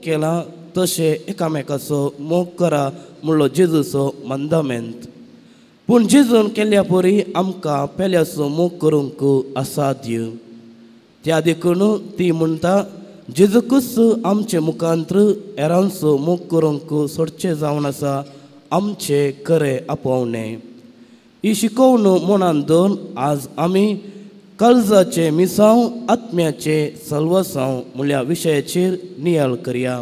केला तशें एकामेकाचो मोग करा म्हणलो जेजूचो मंदामेंत. पूण जेजून केल्ल्या परी आमकां पेल्याचो मोग करूंक असाध्य. त्या देखून ती म्हणटा जेजूकूच आमचे मुखांत्र हेरांचो मोग करूंक सोडचें जावन आसा आमचें खरें आपोवणें. ही शिकोवण मनान दवरून आज आमी काळजाचें मिसांव आत्म्याचें सल्वसांव म्हणल्या विशयाचेर नियाळ करया.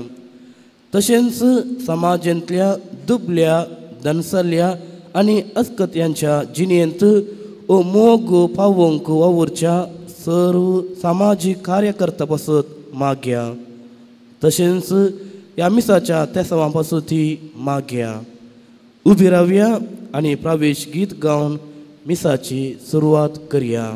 तशेंच समाजांतल्या दुबल्या दनसल्या आनी अस्कत्यांच्या जिणेंत ओ मोग पावोवंक वावुरच्या सर्व सामाजीक कार्यकर्ता पासत मागया. तशेंच ह्या मिसाच्या तेसांवा पासत ती मागया. उबी रावया आनी प्रवेश गीत गावन मिसाची सुरवात करया.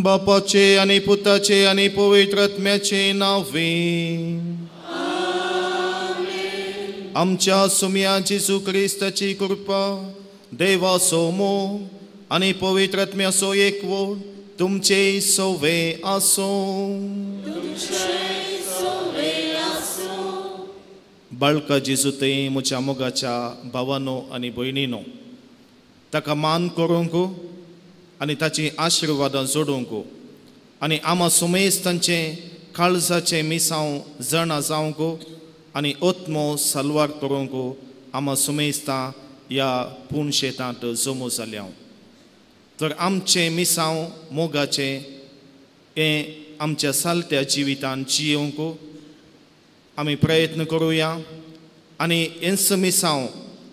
बापाचे आनी पुताचे आनी पवित्र आत्म्याचे नांवे आमच्या सुम्या जेजू क्रिस्ताची कृपा देवाचो मोग आनी पवित्र आत्म्याचो एकवट तुमचे सोवे आसूं. बाळका जेजू ते म्हज्या मोगाच्या भावानो आनी भयणीनो ताका मान करूंक आनी ताची आशिर्वादां जोडूंक आनी आमा सुमेज तांचें काळजाचें मिसांव जाणा जावंक आनी आत्मो सलवार करूंक आमा सुमेजता ह्या पूण शेतांत जमो जाल्या. तर आमचें मिसांव मोगाचें हें आमच्या सालत्या जिवितांत जियोवंक आमी प्रयत्न करुया आनी हेंच मिसांव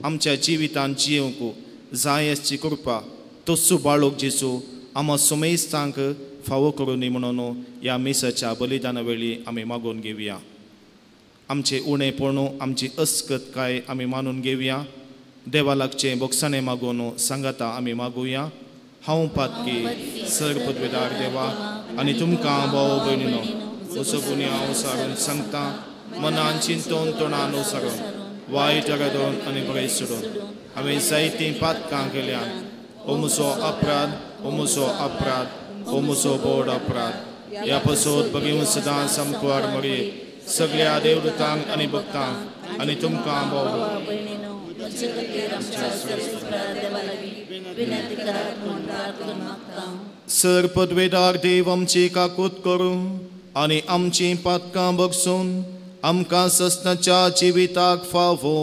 आमच्या जिवितांत जियोवंक जाय आसची कृपा तस्सू बाळोक जेजू आमा सुमेजतांक फावो करूं म्हणून ह्या मिसाच्या बलिदाना वेळी आमी मागून घेवया. आमचें उणेपण आमची अस्कतकाय आमी मानून घेवया. देवा लागचें बोगसाणें मागून सांगाता आमी मागुया. हांव पातकी सर पदवेदार देवा आनी तुमकां भाव भयणीनो असो गुन्यांव सारून सांगता मनान चिंतून तोंडान सारून वायट रडोवन आनी बरें सोडून हांवें जायतीं पातकां केल्यान. ओ म्हजो अपराध, ओ म्हजो अपराध, ओ म्हजो बोड अपराध. ह्या पसोत भगीव सदां सामकार मरये सगळ्या देवदूतांक आनी भक्तांक आनी तुमकां भाव सर पदवेदार देव आमची काकूत करूं आनी आमची पातकां बगसून आमकां सस्नाच्या जिविताक फावो.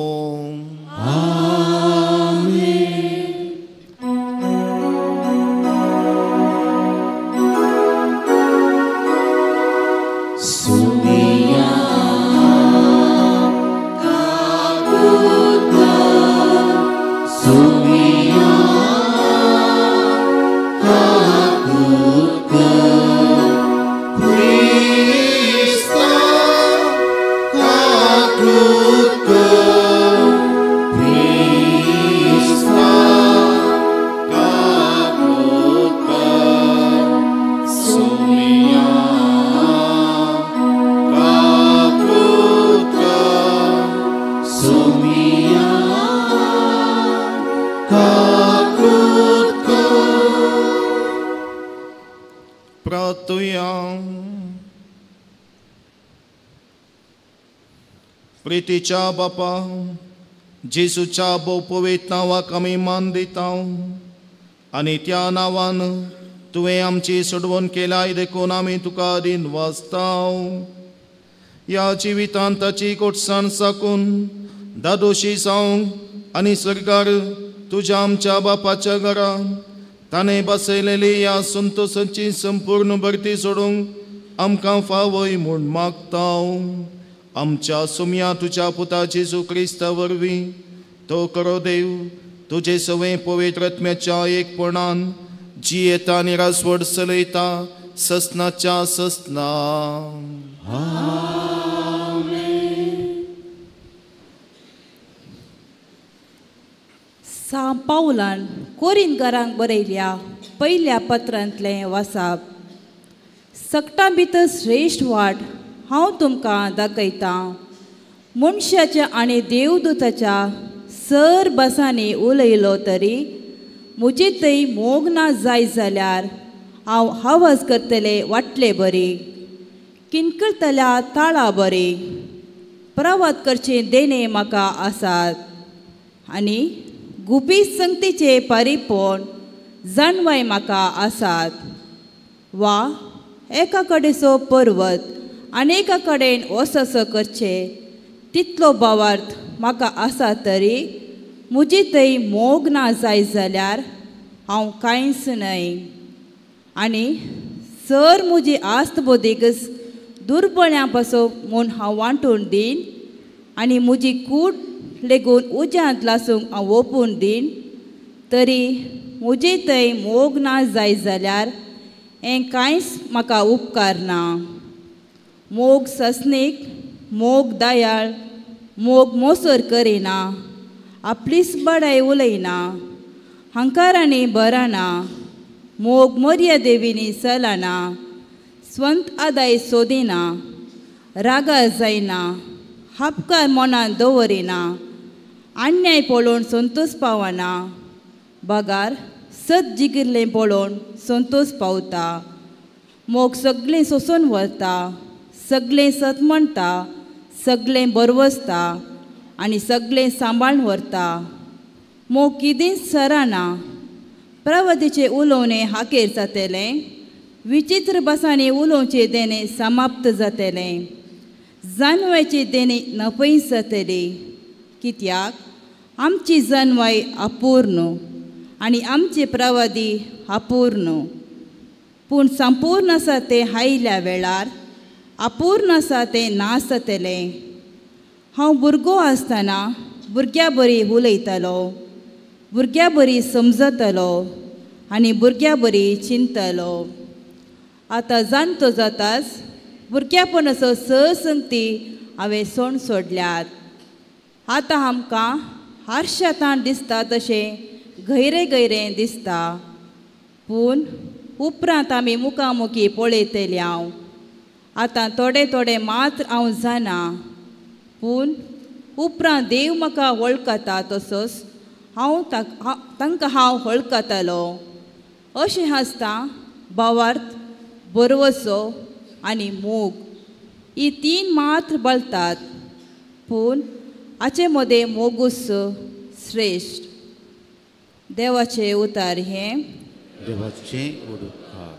Krista, प्रितीच्या बापा, जेजूच्या भोव पवित्र नांवाक आमी मान दिता आनी त्या नांवान तुवें आमची सोडवण केल्याय देखून आमी तुका दिन वाचता. ह्या जिवितांत ताची गोडसाण साकून दादोशी जावंक आनी सरकार तुज्या आमच्या बापाच्या घरा ताणें बसयलेली ह्या संतोशाची संपूर्ण भरती सोडूंक आमकां फावय म्हूण मागता. आमच्या सुमया तुज्या पुता जेजू क्रिस्ता वरवीं तो करो देव तुजे सवें पवित्र आत्म्याच्या एकपणान जियेता आनी राजवट चलयता ससनाच्या ससना. सां पावलान कोरिंदकारांक बरयल्या पयल्या पत्रांतलें वासाप. सगटां भितर श्रेश्ठ वाट हांव तुमकां दाखयतां. मनशाच्या आनी देवदूताच्या सर भासांनी उलयलो तरी म्हजे थंय मोग ना जाय जाल्यार हांव आवाज करतलें वाटले बरी, किनकरतल्या ताळा बरी, प्रवात करचें देणें म्हाका आसात आनी गुपीत संगतीचे पारीपोण जाणवाय म्हाका आसात. वा एका कडेचो पर्वत आनी एका कडेन वससो करचें तितलो भावार्थ म्हाका आसा तरी म्हजी थंय मोग ना जाय जाल्यार हांव कांयच न्हय. आनी सर म्हजी आस्त बोधीकच दुर्बळ्यां पासून म्हूण हांव वांटून दीन आनी म्हजी कूड लेगून उज्यांत लासूंक हांव ओपून दीन तरी म्हजे थंय मोग ना जाय जाल्यार हें कांयच म्हाका उपकारना. मोग ससनीक, मोग दयाळ, मोग मोसर करिना, आपलीच बडाय उलयना, हंकारांनी बरना, मोग मर्यादेवीनी चलना, स्वंत आदाय सोदिना, रागार जायना, हापकार मनान दवरिना, अन्याय पळोवन संतोष पावना, बगार सत जिगिल्लें पळोवन संतोष पावता. मोग सगळें सोंसून व्हरता, सगळें सत म्हणटा, सगळें बरवसता आनी सगळें सांबाळून व्हरता. मोग कितेंच सरना. प्रवतीचें उलोवणें हाकेर जातलें, विचित्र भासांनी उलोवचें देणें समाप्त जातलें, जानवायचें देणें नपयस जातली. कित्याक आमची जानवाय अपूर्ण आनी आमचे प्रवादी अपूर्ण, पूण संपूर्ण आसा तें आयिल्ल्या वेळार अपूर्ण आसा तें ना जातलें. हांव भुरगो आसतना भुरग्या बरी उलयतालो, भुरग्या बरी समजतालो आनी भुरग्या बरी चिंततालो. आतां जाणटो जाताच भुरग्यापण असो सहसंगती हांवें सोण सोडल्यात. आतां आमकां हारशांत दिसता तशें गैरे गैरें दिसता, पूण उपरांत आमी मुखामुखी पळयतली. हांव आतां थोडे थोडे मात्र हांव जाणा, पूण उपरांत देव म्हाका वळखता तसोच हांव तांकां हांव वळखतलो. अशें आसता भावार्थ, बरवसो आनी मोग ही तीन मात्र बळतात, पूण हाचे मदें मोगूच श्रेश्ठ. देवाचें उतार हें. देवाचें उदकार.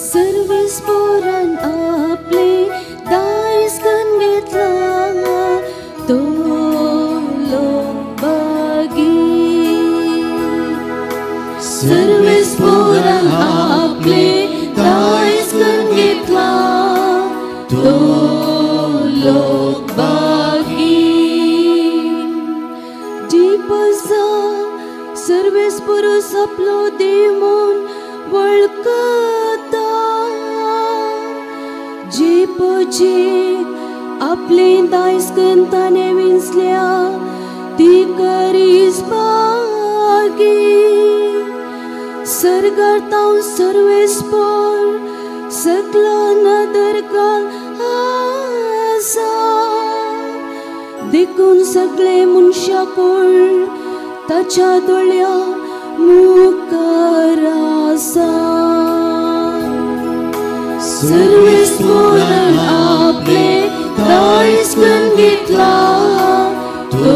सर्वेस पोरान आपले दायज करून घेतला तो लोक बागी. सर्वेस पोरान आपले दायज करून घेतला तो लोक बागी. जीपसा सर्वेस पुरुस आपलो देव म्हूण वळखता, जे पजी आपले दायज करून ताणें विंचल्या ती करीस बागी. सर्गार तांव सर्वेस पोर सगळा नदर घाल आसा, देखून सगळे मनशाकूळ ताच्या दोळ्या मुखार आसा. सर्वेस्पोरान आपले दायज करून घेतला तो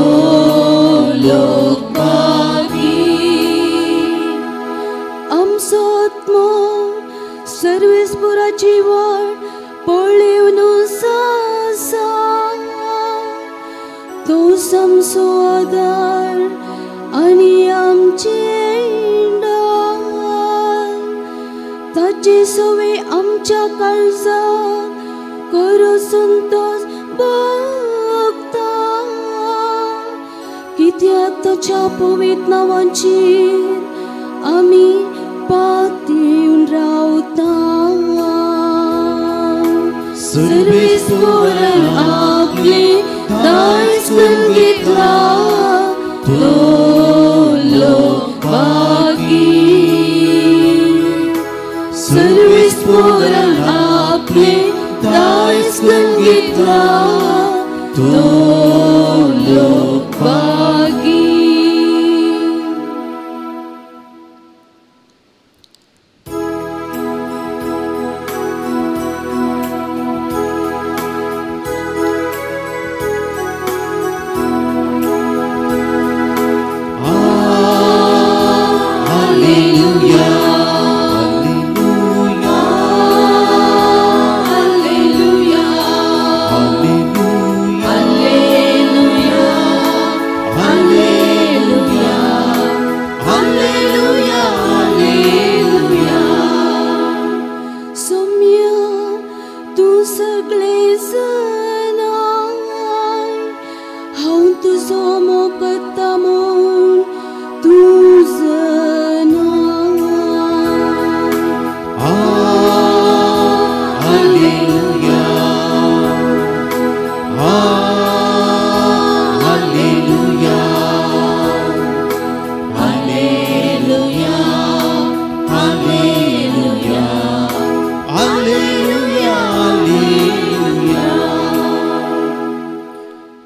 लोक भागी. आमचो आत्मो सर्वेस्पोराची वाट पळेवन आसा. तो आमचो आदार आनी आमचें ढाल. ताचे सवे आमच्या काळजाक करो संतोष भोगता. कित्याक ताच्या पवित्र नांवाचेर आमी पातयेवन रावता. सर्वेस्पोरान आपले दायज करून घेतला तो लोक भागी. सर्वेस्पोरान आपले दायज करून घेतला तो लोक भागी.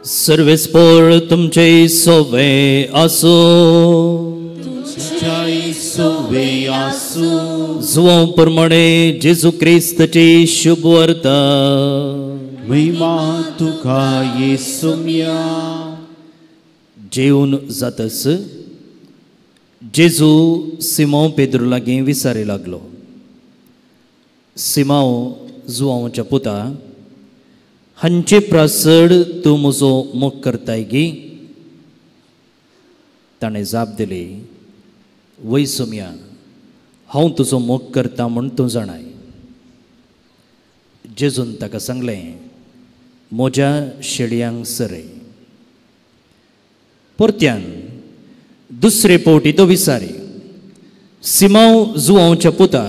सर्वेस्पोर तुमचे सोवे आसो. जुवां प्रमाणे जेजू क्रिस्ताची शुभ वार्ता. महिमा तुका येसुम्या. जेवन जातस जेजू सिमांव पेद्रू लागीं विचारी लागलो, सिमांव जुवांच्या पुता, हांचे प्रासड तूं म्हजो मोग करताय गी? ताणें जाप दिली, वय सोम्या, हांव तुजो मोग करता म्हूण तूं जाणाय. जेजून ताका सांगलें, म्हज्या शेळयांक सरय. परत्यान दुसरे फावटी तो विचारी, सिमांव जुवांच्या पुता,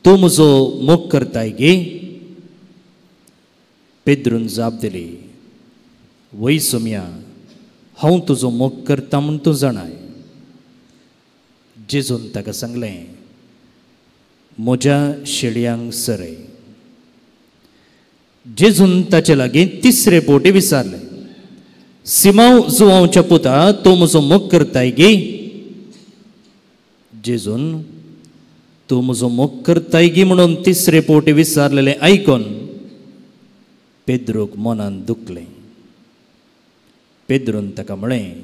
तूं म्हजो मोग करताय गी? पेद्रून जाप दिली, वय सोम्या, हांव तुजो मोग करता म्हूण तूं जाणाय. जेजून ताका सांगलें, म्हज्या शेळयांक सरय. जेजून ताचे लागीं तिसरे फावटी विचारलें, सिमांव जुवांच्या पुता, तूं म्हजो मोग करताय गी? जेजून तूं म्हजो मोग करताय गी म्हणून तिसरे फावटी विचारलेलें आयकून पेद्रूक मनान दुखलें. पेद्रून ताका म्हळें,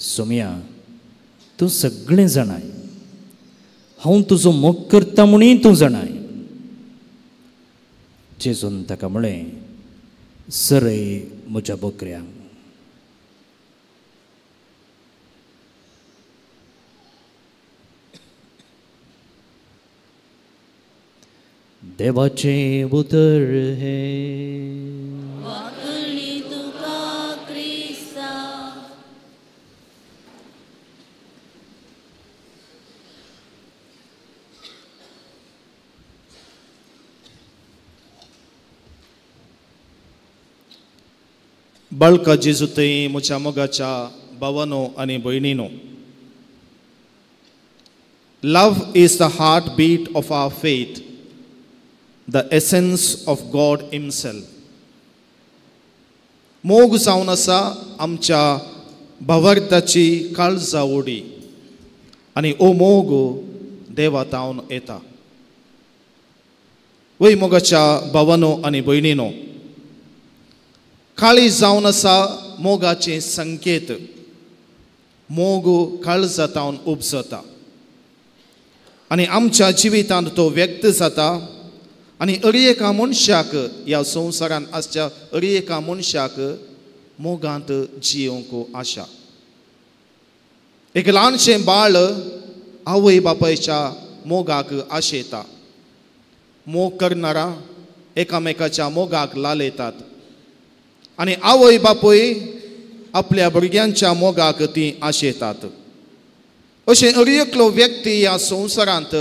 सोम्या, तूं सगळें जाणाय, हांव तुजो मोग करता म्हणूय तूं जाणाय. जेजून ताका म्हळें, सरय म्हज्या बोकऱ्यांक. देवाचें उतर हें. बाळका जेजू थंय म्हज्या मोगाच्या भावानो आनी भयणीनो, love is the heart beat of our faith, the essence of God himself. मोग जावन आसा आमच्या भावार्थाची काळजा ओडी आनी ओ मोग देवा तावन येता. वय मोगाच्या भावानो आनी भयणीनो, काळीज जावन आसा मोगाचे संकेत. मोग काळजा तावन उपजता आनी आमच्या जिवितांत तो व्यक्त जाता आनी अरी एका मनशाक ह्या संवसारांत आसच्या अरी एका मनशाक मोगांत जियोवंक आशा. एक ल्हानशें बाळ आवय बापायच्या मोगाक आशेता. मोग करणारा एकामेकाच्या मोगाक लालयतात आनी आवय बापूय आपल्या भुरग्यांच्या मोगाक ती आशेतात. अशें अरी एकलो व्यक्ती ह्या संवसारांत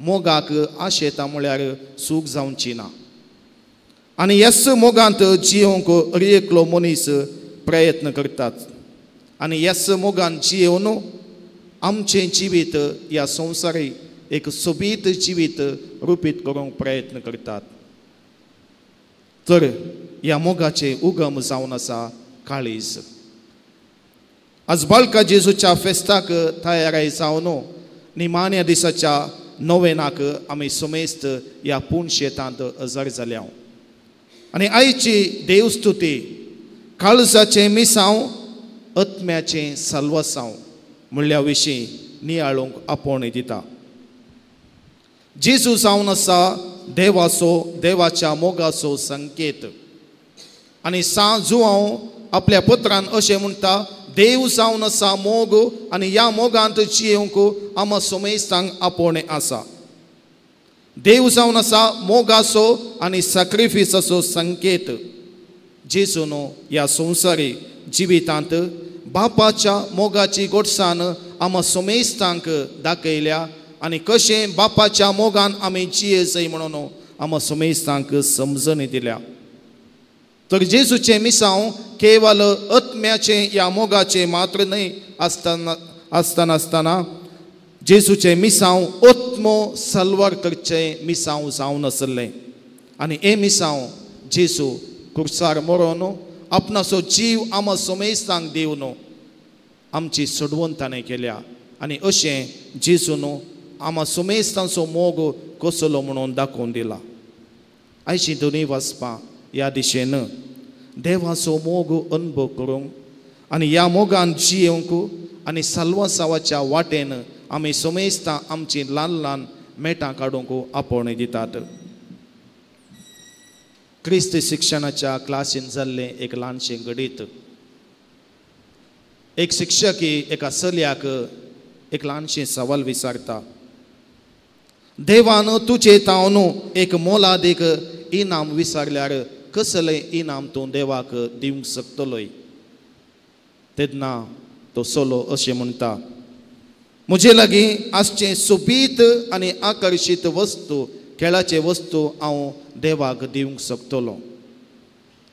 मोगाक आशेता म्हळ्यार सूख जावची ना आनी ह्याच मोगांत जियोवंक अरी एकलो मनीस प्रयत्न करतात आनी ह्याच मोगान जियोवन आमचें जिवीत ह्या संवसारी एक सोबीत जिवीत रुपीत करूंक प्रयत्न करतात. तर ह्या मोगाचें उगम जावन आसा काळीज. आज बाळका जेजूच्या फेस्ताक तयाराय जावन निमाण्या दिसाच्या नोवेनाक आमी समेस्त ह्या पूण शेतांत हजर जाल्या आनी आयची देवस्तुती काळजाचें मिसांव आत्म्याचें साल्वासांव म्हणल्या विशीं नियाळूंक आपोवणें दिता. जेजू जावन आसा देवाचो, देवाच्या मोगाचो संकेत आनी सां जुआंव आपल्या पत्रान अशें म्हणटा, देव जावन आसा मोग आनी ह्या मोगांत जियोवंक आमा समेस्तांक आपोवणें आसा. देव जावन आसा मोगाचो आनी सॅक्रिफिसाचो संकेत. जेजून ह्या संवसारी जिवितांत बापाच्या मोगाची गोडसाण आमा समेस्तांक दाखयल्या आनी कशें बापाच्या मोगान आमी जिये जाय म्हणून आमा समेस्तांक समजणी दिल्या. तर जेजूचें मिसांव केवल आत्म्याचें ह्या मोगाचें मात्र न्हय आसतना आसतना आसतना जेजूचें मिसांव आत्मो सलवार करचें मिसांव जावन आसलें आनी हें मिसांव जेजू कुर्सार मरोन आपणाचो जीव आमा समेस्तांक दिवन आमची सोडवण ताणें केल्या आनी अशें जेजून आमा समेस्तांचो मोग कसलो म्हणून दाखोवन दिला. आयची दोनूय वाचपां ह्या दिशेन देवाचो मोग अनुभव करूंक आनी ह्या मोगान जियोवंक आनी साल्वासावाच्या वाटेन आमी समेस्तां आमची ल्हान ल्हान मेटां काडूंक आपोवणें दितात. क्रिस्त शिक्षणाच्या क्लासीन जाल्लें एक ल्हानशें घडीत. एक शिक्षकी एका चलयाक एक ल्हानशें सवाल विचारता, देवान तुजे तावन एक मोलादीक इनाम विचारल्यार कसलें इनाम तूं देवाक दिवंक शकतलोय? तेन्ना तो चलो अशें म्हणटा, म्हजे लागीं आसचें सोबीत आनी आकर्शीत वस्तू, खेळाचे वस्तू हांव देवाक दिवंक शकतलो.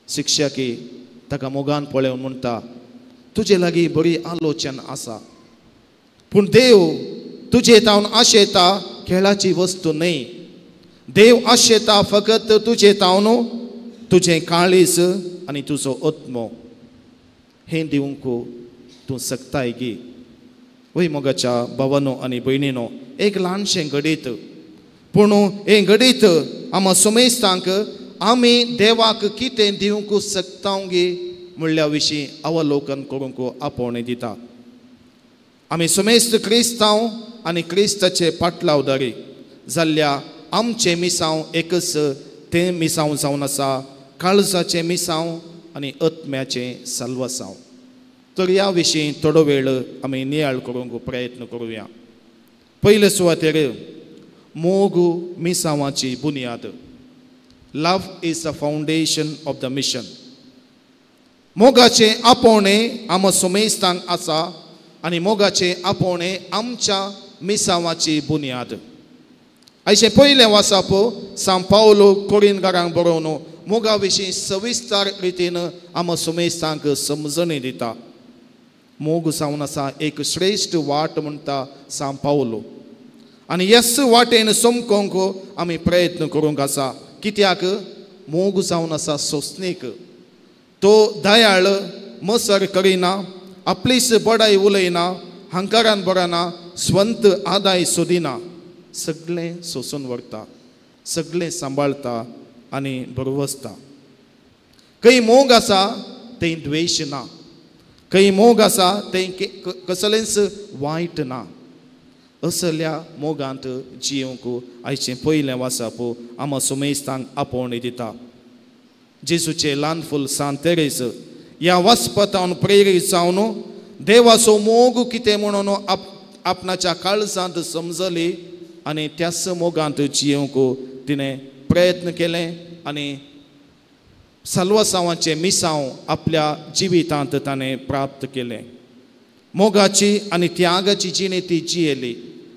शिक्षकी ताका मोगान पळोवन म्हणटा, तुजे लागीं बरी आलोचन आसा, पूण देव तुजे तावन आशेता खेळाची वस्तू न्हय. देव आशेता फकत तुजे तावन तुजें काळीज आनी तुजो आत्मो हें दिवंक तूं शकताय गी? वय मोगाच्या भावानो आनी भयणीनो, एक ल्हानशें घडीत, पूण हें घडीत आमा समेस्तांक आमी देवाक कितें दिवंक शकता गी म्हणल्या विशीं अवलोकन करूंक आपोवणें दिता. आमी समेस्त क्रिस्तांव आनी क्रिस्ताचे पाटलावदारी जाल्ल्या आमचें मिसांव एकच तें मिसांव जावन आसा काळजाचें मिसांव आनी आत्म्याचें साल्वासांव. तर ह्या विशीं थोडो वेळ आमी नियाळ करूंक प्रयत्न करुया. पयले सुवातेर मोग मिसांवाची बुन्याद. Love is the foundation of the mission. मोगाचें आपोवणें आमा समेस्तांक आसा आनी मोगाचें आपोवणें आमच्या मिसांवाची बुन्याद. आयचें पयलें वाचप सांव पावलो कोरिनकारांक बरोवन मोगा विशीं सविस्तर रितीन आमा समेस्तांक समजणी दिता. मोग जावन आसा एक श्रेश्ठ वाट म्हणटा सांव पावलो आनी ह्याच वाटेन समकोंक आमी प्रयत्न करूंक आसा. कित्याक मोग जावन आसा सोंसणीक. तो दयाळ, मसर करिना, आपलीच बडाय उलयना, हंकारान बरना, स्वंत आदाय सोदिना, सगळें सोसून व्हरता, सगळें सांबाळता आनी बरवसता. खंय मोग आसा थंय द्वेश ना, खंय मोग आसा थंय कसलेंच वायट ना. असल्या मोगांत जियोंक आयचें पयलें वाचप आमा सुमेस्तांक आपोवणी दिता. जेजूचें ल्हान फूल सांत तेरेज ह्या वाचपतावन प्रेरीत जावन देवाचो मोग कितें म्हणून आपणाच्या काळजांत समजली आनी त्याच मोगांत जियोंक तिणें प्रयत्न केलें आनी साल्वासांवाचें मिसांव आपल्या जिवितांत ताणें प्राप्त केलें. मोगाची आनी त्यागाची जिणे ती जियेली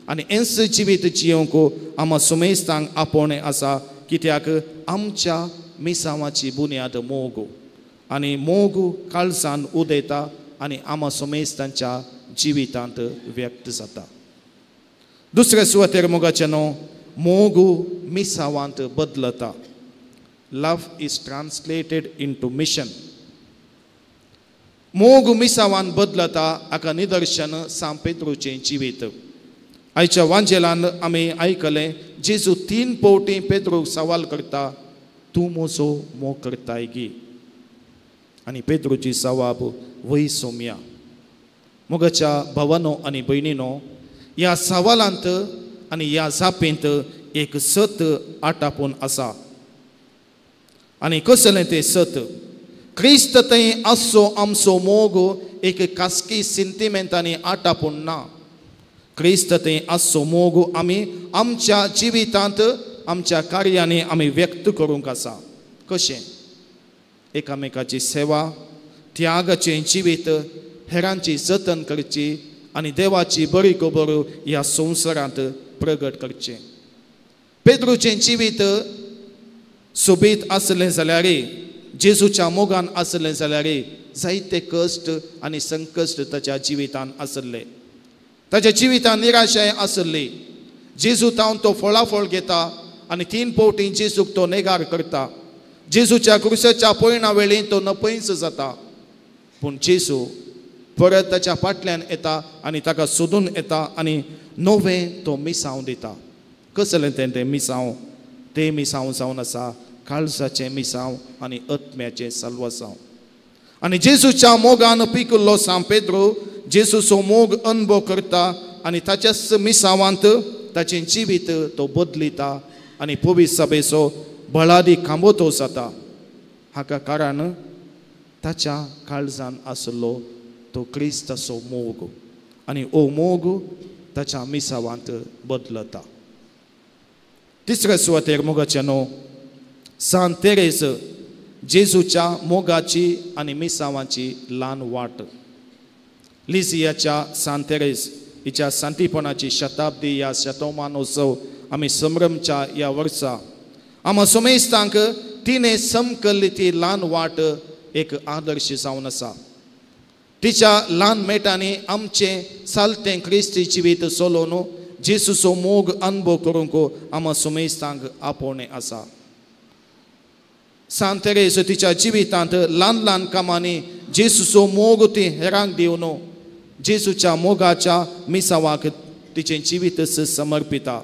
आनी हेंच जिवीत जियोंक आमा सुमेस्तांक आपोवणें आसा, कित्याक आमच्या मिसांवाची बुन्याद मोग आनी मोग काळजान उदयता आनी आमा सुमेस्तांच्या जिवितांत व्यक्त जाता. दुसऱ्या सुवातेर मोगाचें न्हू मोग मिसांवांत बदलता. Love is translated into mission. मोग मिसावान बदलता हाका निदर्शन सांत पेत्रूचें जिवीत. आयच्या वांजेलान आमी आयकलें जेजू 3 फावटी पेत्रूक सवाल करता, तूं म्हजो मोग करताय गी? आनी पेत्रूची सवाब वय सोम्या. मोगाच्या भावानो आनी भयणीनो, ह्या सवालांत आनी ह्या जापेंत एक सत आटापून आसा. आनी कसलें तें सत? क्रिस्त थंय आसचो आमचो मोग एक खासगी सिंतिमेंतांनी आटापून ना. क्रिस्त थंय आसचो मोग आमी आमच्या जिवितांत आमच्या कार्यांनी आमी व्यक्त करूंक आसा. कशें? एकामेकाची सेवा, त्यागाचें जिवीत, हेरांची जतन करची आनी देवाची बरी खबर ह्या संवसारांत प्रगट करचें. पेद्रूचें जिवीत सोबीत आसलें जाल्यार, जेजूच्या मोगान आसलें जाल्यार, जायते कश्ट आनी संकश्ट ताच्या जिवितान आसले. ताच्या जिवितान निराशाय आसली. जेजू तावन तो फळाफळ घेता आनी 3 फावटी जेजूक तो नेगार करता. जेजूच्या क्रुसाच्या पयणा वेळी तो नपयच जाता, पूण जेजू परत ताच्या फाटल्यान येता आनी ताका सोदून येता आनी नवें तो मिसांव दिता. कसलें तें तें मिसांव? तें मिसांव जावन आसा काळजाचें मिसांव आनी आत्म्याचें साल्वासांव. आनी जेजूच्या मोगान पिकुल्लो सांत पेद्रू जेजूचो मोग अनुभव करता आनी ताच्याच मिसांवांत ताचें जिवीत तो बदलिता आनी पवित्र सभेचो बळादी खांबो जाता. हाका कारण ताच्या काळजान आसलो तो क्रिस्ताचो मोग आनी ओ मोग ताच्या मिसांवांत बदलता. तिसऱ्या सुवातेर मोगाचें न्हू सांत तेरेज जेजूच्या मोगाची आनी मिसांवाची ल्हान वाट. लिजियाच्या सांत तेरेज हिच्या सांतीपणाची शताब्दी ह्या शतमानोत्सव आमी संभ्रमच्या ह्या वर्सा आमा सुमेस्तांक तिणें समकल्ली ती ल्हान वाट एक आदर्श जावन आसा. तिच्या ल्हान मेटांनी आमचें सालतें क्रिस्ती जिवीत चलोवन जेजूचो मोग अनुभव करूंक आमा सुमेस्तांक आपोवणें आसा. सांत तेरेज तिच्या जिवितांत ल्हान ल्हान कामांनी जेजूचो मोग ती हेरांक दिवन जेजूच्या मोगाच्या मिसावाक तिचें जिवीतच समर्पिता.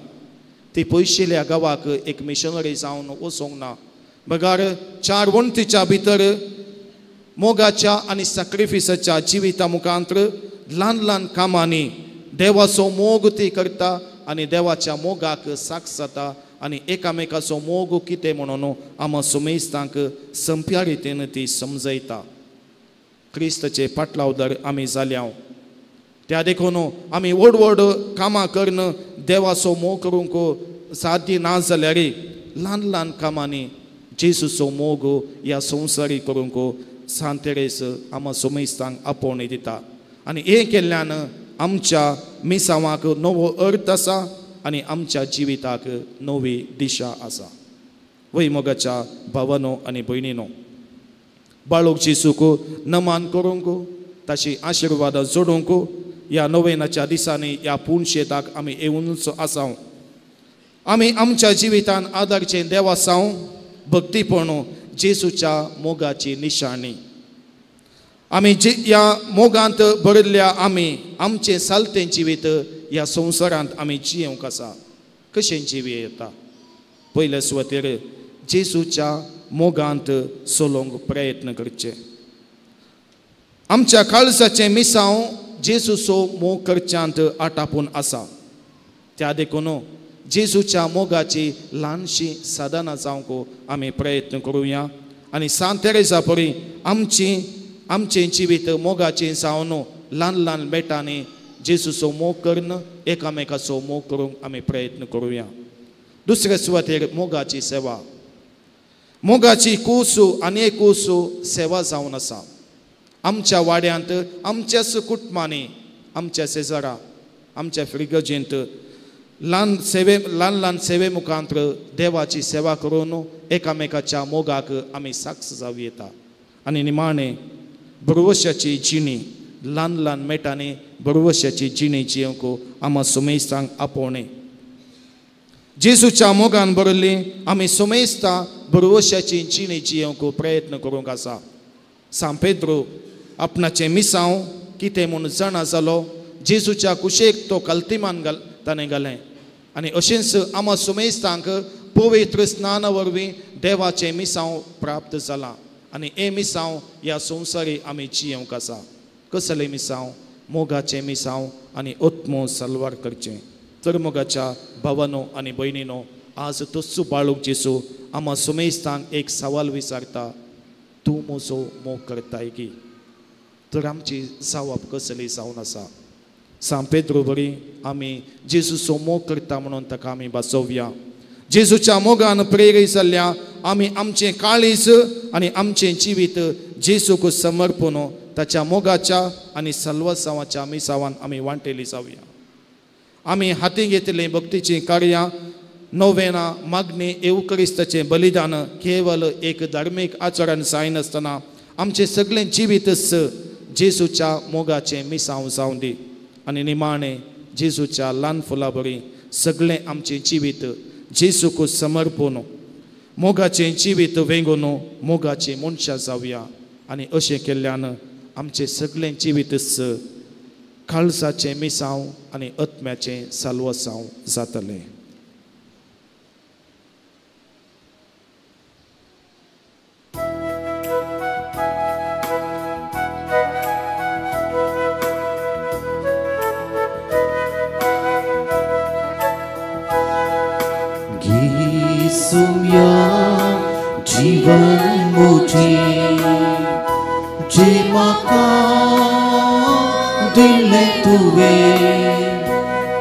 ती पयशिल्ल्या गांवाक एक मिशनरी जावन वचूंक ना, बगर 4 वण्टीच्या भितर मोगाच्या आनी सॅक्रिफिसाच्या जिविता मुखांत ल्हान ल्हान कामांनी देवाचो मोग ती करता आनी देवाच्या मोगाक साक्ष जाता आनी एकामेकाचो मोग कितें म्हणून आमा सुमेस्तांक संप्या रितीन ती समजयता. क्रिस्ताचे पाटलावदार आमी जाल्या, त्या देखून आमी व्हड व्हड कामां करून देवाचो मोग करूंक साध्य ना जाल्यार ल्हान ल्हान कामांनी जेजूचो मोग ह्या संवसारी करूंक सांत तेरेज आमा सुमेस्तांक आपोवणी दिता. आनी हें केल्ल्यान आमच्या मिसांवाक नवो अर्थ आसा आनी आमच्या जिविताक नवी दिशा आसा. वय मोगाच्या भावानो आनी भयणीनो, बाळूक जेजूक नमान करूंक, ताची आशिर्वादां जोडूंक ह्या नोवेनाच्या दिसांनी ह्या पुनशेताक आमी येवनूच आसाव. आमी आमच्या जिवितान आदारचें देवासांव भक्तीपण जेजूच्या मोगाची निशाणी. आमी जे ह्या मोगांत भरिल्ल्या आमी आमचें सालतें जिवीत ह्या संवसारांत आमी जियेवंक आसा. कशें जिवी येता? पयले सुवातेर जेजूच्या मोगांत चलोवंक प्रयत्न करचे. आमच्या काळजाचें मिसांव जेजूचो मोग करच्यांत आटापून आसा. त्या देखून जेजूच्या मोगाची ल्हानशी साधनां जावंक आमी प्रयत्न करुया आनी सांत तेरेजा परी आमची आमचें जिवीत मोगाचें जावन ल्हान ल्हान बेटांनी जेजूचो मोग करून एकामेकाचो मोग करूंक आमी प्रयत्न करुया. दुसरे सुवातेर मोगाची सेवा. मोगाची कूस आनी एक कूस सेवा जावन आसा. आमच्या वाड्यांत, आमच्याच कुटुंबांनी, आमच्या शेजारा, आमच्या फिरगजेंत ल्हान सेवे ल्हान ल्हान सेवे मुखांतर देवाची सेवा करून एकामेकाच्या मोगाक आमी साक्ष जावं येता. आनी निमाणें भरवशाची जिणी ल्हान ल्हान मेटांनी भरवशाची जिणी जियेवंक आमा सुमेस्तांक आपोवणें. जेजूच्या मोगान भरिल्ली आमी सुमेस्तां भरवशाची जिणी जियेवंक प्रयत्न करूंक आसा. सांत पेद्रो आपणाचें मिसांव कितें म्हूण जाणा जालो. जेजूच्या कुशेक तो कल्तिमान घाल ताणें घालें आनी अशेंच आमा सुमेस्तांक पवित्र स्नाना वरवीं देवाचें मिसांव प्राप्त जालां आनी हें मिसांव ह्या संवसारी आमी जियेवंक आसा. कसलें मिसांव? मोगाचें मिसांव आनी आत्मो सलवार करचें. तर मोगाच्या भावानो आनी भयणीनो, आज तोच बाळूक जेजू आमा सुमेस्तांक एक सवाल विचारता, तूं म्हजो मोग करताय की? तर आमची जावप कसली जावन आसा? सांत पेद्रो बरी आमी जेजूचो मोग करता म्हणून ताका आमी भासोवया. जेजूच्या मोगान प्रेरीत जाल्ल्या आमी आमचें काळीज आनी आमचें जिवीत जेजूक समर्पण ताच्या मोगाच्या आनी सल्वसांवाच्या मिसावान आमी वांटेली जावया. आमी हाती घेतिल्लीं भक्तीचीं कार्यां, नोवेना, मागणी, येवक्रिस्ताचें बलिदान केवल एक धार्मीक आचरण जायनासतना आमचें सगळें जिवीतच जेजूच्या मोगाचें मिसांव जावं दी. आनी निमाणें जेजूच्या ल्हान फुलां बरी सगळें आमचें जिवीत जेजूक समर्पण मोगाचें जिवीत वेंगून मोगाचीं मनशां जावया. आनी अशें केल्ल्यान आमचें सगळें जिवीतच काळजाचें मिसांव आनी आत्म्याचें साल्वसांव जातलें. सुम्या जीवन मुझे जे माका दिले तुवे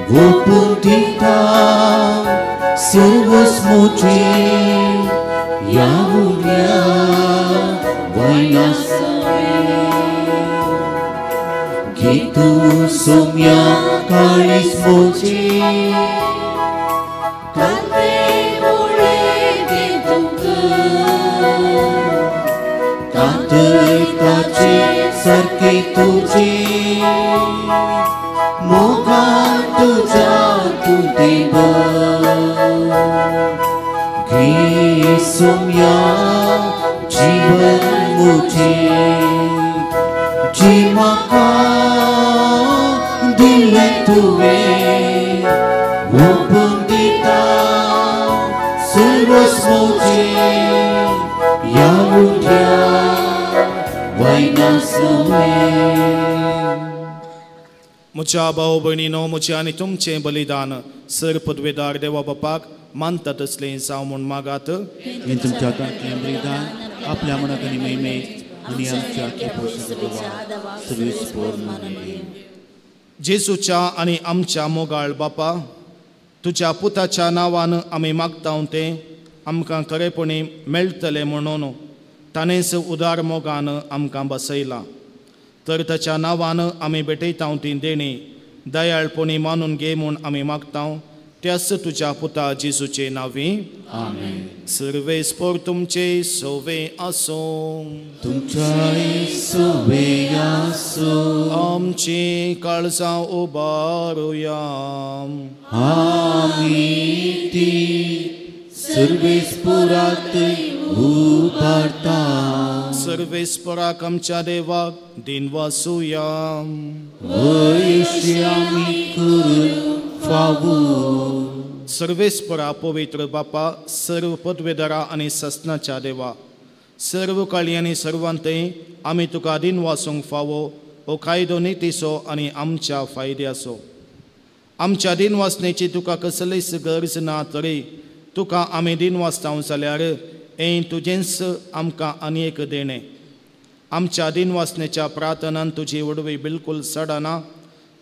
वो पुंदिता सर्वस मुझे यामुन्या वैनासवे गीतु सुम्या काळीस मुझे सारकी तुझी मोगान तुझा तूं देव घे सुम्या जीवन मुझे जी म्हाका दिलें तुवें ओपून दिता सर्वस मुझे ह्या उद्या म्हज्या भाव भयणीनो, म्हजें आनी तुमचें बलिदान सर पदवेदार देवा बापाक मानता तसलें जावं म्हूण मागात. तुमच्या हातांतलें बलिदान आपल्या मनाक आनी महिमेक आनी आमच्या जेजूच्या आनी आमच्या मोगाळ बापा, तुज्या पुताच्या नांवान आमी मागता तें आमकां खरेपणी मेळटलें म्हणून ताणेंच उदार मोगान आमकां बसयलां. तर ताच्या नांवान आमी भेटयता ती देणी दयाळपणी मानून घे म्हूण आमी मागता त्याच तुज्या पुता जेजूचे नांवी. आमेन. सर्वेस्पोर तुमचे सोवे आसूं. तुमच्याय सोवे आसूं. आमची काळजां उबारुया. आमी ती सर्वेस्पोरात उबारता. सर्वेस्पराक आमच्या देवाक दिनवासुया. सर्वेस्परा पवित्र बापा, सर्व पदवेदारा आनी ससनाच्या देवा, सर्व काळी आनी सर्वांतय आमी तुका दिनवासूंक फावो हो कायदो नितीचो आनी आमच्या फायद्याचो. आमच्या दिनवासनेची तुका कसलीच गरज ना तरी तुका आमी दिनवासता जाल्यार हें तुजेंच आमकां आनी एक देणें. आमच्या दिनवासनेच्या प्रार्थनान तुजी वडवी बिलकूल सडना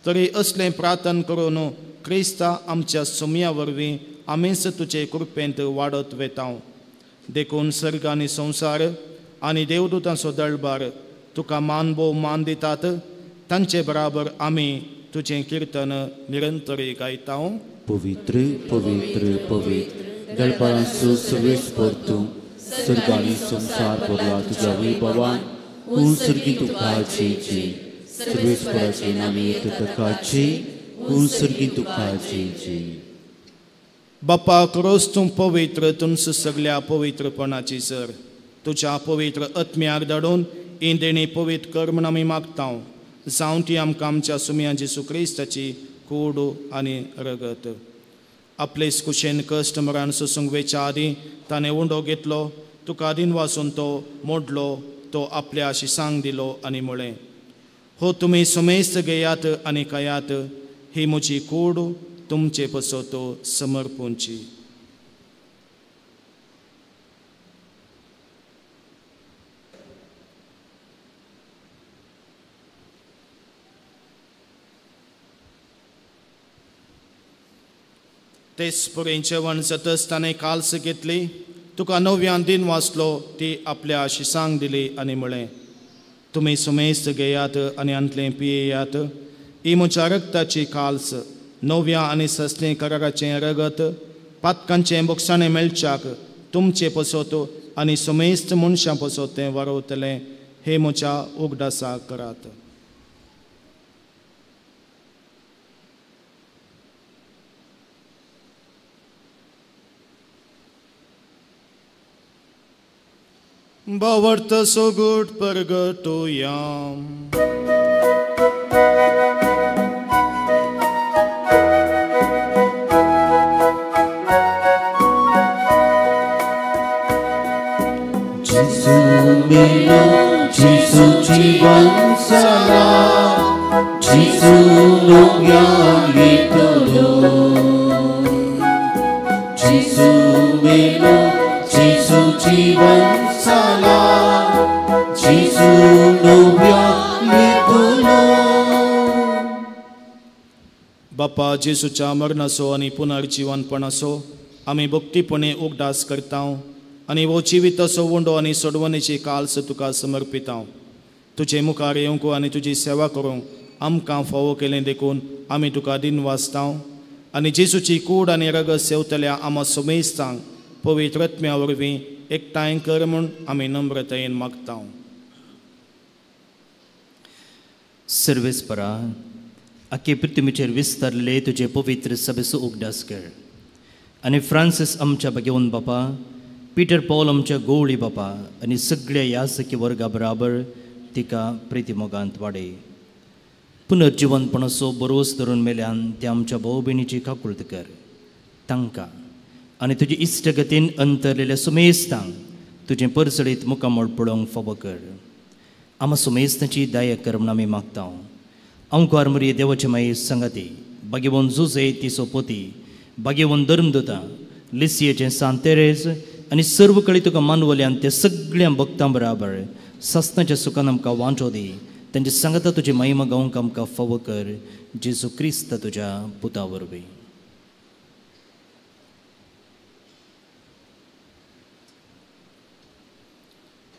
तरी असलें प्रार्थन करून क्रिस्ता आमच्या सुमया वरवीं आमीच तुजे कृपेंत वाडत वेता. देखून सर्ग आनी संवसार आनी देवदूतांचो दळबार तुका मान भोव मान दितात, तांचे बराबर आमी तुजें किर्तन निरंतरी गायता. पवित्र पवित्र पवित्र दळबारांचो सर्वेस्पर तूं, सर्ग आनी संवसार भरला तुज्या वैभवान. ऊन सर्गी तुका जय जय, सर्वेस्पराचे नामे तुका जय, ऊन सर्गी तुका जय जय. बापा क्रोस तूं पवित्र, तुमचं सगळ्या पवित्रपणाची सर तुज्या पवित्र आत्म्याक धाडून ही देणी पवित्र कर म्हूण आमी मागता. जावं ती आमकां आमच्या सुमया जेजू क्रिस्ताची कूड आनी रगत. आपले कुशेन कश्ट मरण सोसूंक वेच्या आदीं ताणें उंडो घेतलो, तुका दिनवासून तो मोडलो, तो आपल्या शिसांक दिलो आनी म्हळें, हो तुमी सुमेस्त घेयात आनी खायात, ही म्हजी कूड तुमचे पसत समर्पूंची. तेच पुरें जेवण जातच ताणें काल्स घेतली, तुका नव्यान दिन वाचलो, ती आपल्या शिसांक दिली आनी म्हळें, तुमी सुमेस्त घेयात आनी आंतलें पियेयात, ही म्हज्या रक्ताची काल्स, नव्या आनी सस्ने कराराचें रगत, पातकांचें बोगसाणें मेळच्याक तुमचे पसत आनी सुमेस्त मनशां पसत तें वारवतलें, हे म्हज्या उगडासा करात. भावार्थ सोगूट परगटोया. जेजू मेलो, जेजू जीवन जाला, जेजू नव्या येतलो. जेजू मेलो, जेजू जीवन जाला, जेजू नव्या येतलो. बापा, जेजूच्या मरणाचो आनी पुनर्जिवनपणाचो आमी भक्तीपणे उगडास करता आनी हो जिविताचो उंडो आनी सोडवणेची काल्स तुका समर्पिता. तुजे मुखार येवंक आनी तुजी सेवा करूंक आमकां फावो केलें देखून आमी तुका दिनवासता आनी जेजूची कूड आनी रगत सेवतल्या आमा सुमेस्तांक पवित्र आत्म्या वरवीं एकठांय कर म्हूण आमी नम्रतायेन मागता. सर्वेस्परा, आखे पृथ्वीचेर विस्तारले तुजे पवित्र सभेचो उगडास कर आनी फ्रांसीस आमच्या भगवंत बापा, पीटर पॉल आमच्या गोवळी बापा आनी सगळ्या यासकी वर्गा बराबर तिका प्रितीमोगांत वाडय. पुनर्जिवनपणाचो बरोस धरून मेल्यान त्या आमच्या भाव भयणीची काकुळट कर, तांकां आनी तुजे इश्टगतीन अंतरलेल्या सुमेस्तांक तुजें परजळीत मुखामळ पळोवंक फावो कर. आमा सुमेस्तांची दया कर म्हूण आमी मागता. अंकुर मुरी देवाचे माई संगाती, बागेवन जुजे तिसो पोती, बागेवन धर्मदूता, लिसियेचें सांत तेरेज आनी सर्व कळी तुका मानवल्यान ते सगळ्या भक्तां बराबर सस्नाच्या सुखान आमकां वांटो दी. तांचे सांगाता तुजी महिमा गावंक आमकां फावो कर, जेजू क्रिस्त तुज्या पुता वरवीं.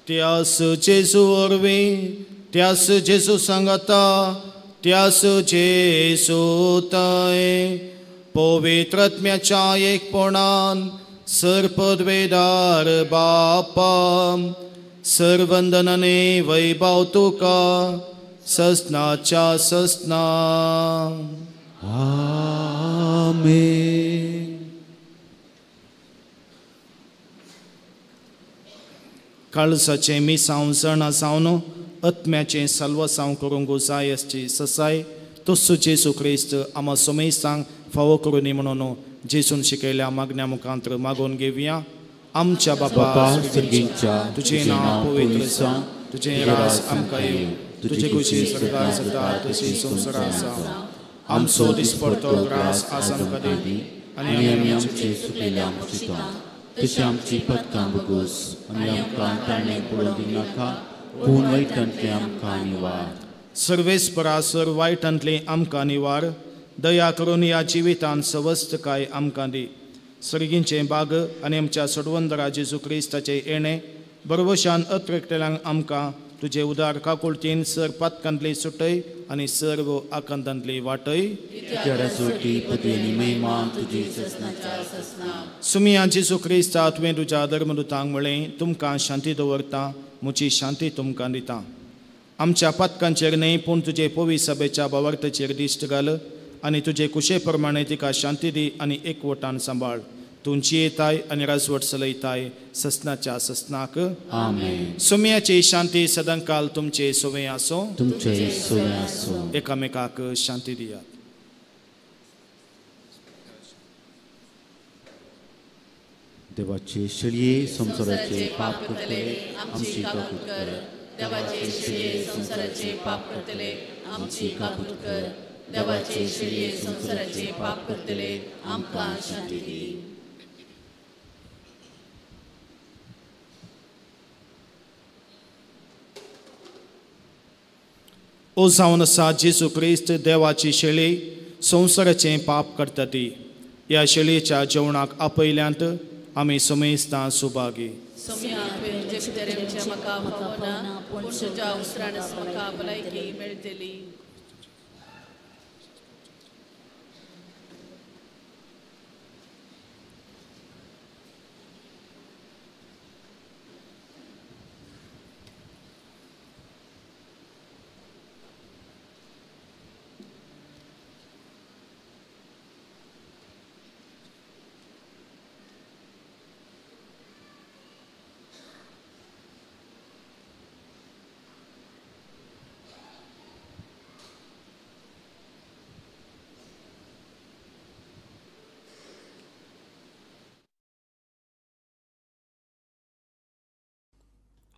त्यास जेजू वरवीं, त्यास जेजू सांगाता, त्यास जेजू ताय पवित्र आत्म्याच्या एकपणान सर्पद्वेदार बापा, सर्वंदनाने वैभव तुका ससनाच्या ससना. आमेन. काळजाचें मिसांव जाणा जावन आत्म्याचें साल्वासांव करूंक जाय आसची ससाय तस्सो जेजू क्रिस्त आमा सोमेस्तांक फावो करूनी म्हणून जेजून शिकयल्या मागण्या मुखांत मागून घेवया. आमच्या बापा सर्गींच्या, तुजें नांव पवित्र जावं, तुजें राज आमकां येवं, तुजे खुशी सरकार जाता तशी संवसारांत जावं. आमचो दिसपडतो ग्रास आज आमकां दी आनी आमी आमचे चुकलेल्या आमचिता तशी आमची पदकां बगूस आनी आमकां ताणें पडोवन दिनाका, पूण वायटांतलें आमकां निवार. सर्वेस्परा सर वायटांतलें आमकां निवार. दया करून ह्या जिवितान सवस्तकाय आमकां दी. सर्गींचें बाग आनी आमच्या सोडवंदरा जेजू क्रिस्ताचें येणें बरवशान अत्रेकटेल्यांक आमकां तुजे उदार काकुळतीन सर पातकांतली सुटय आनी सर्व आकांतांतली वाटय. सुमिया जेजू क्रिस्ता, तुवें तुज्या धर्मदुतांक म्हळें, तुमकां शांती दवरता, म्हजी शांती तुमकां दिता. आमच्या पातकांचेर न्हय पूण तुजे पवी सभेच्या भावार्थाचेर दिश्ट घाल आनी तुजे कुशे प्रमाणे तिका शांती दी आनी एकवटान सांबाळ. तूं जियेताय आनी राजवट चलयताय ससनाच्या ससनाक. आमेन. सोम्याची शांती सदांकाल तुमचे सोवे आसो, तुमचे सोवे आसो. एकामेकाक शांती दियात. देवाचे शेळये संवसाराचे पाप करतले आमची काकूत कर. देवाचे शेळये संवसाराचे पाप करतले आमची काकूत कर. देवाचे शेळये संवसाराचे पाप करतले आमकां शांती दी. ओ जावन आसा जेजू क्रिस्त देवाची शेळी संवसाराचें पाप करता ती. ह्या शेळयेच्या जेवणाक आपयल्यांत आमी समेस्तां सुभागी.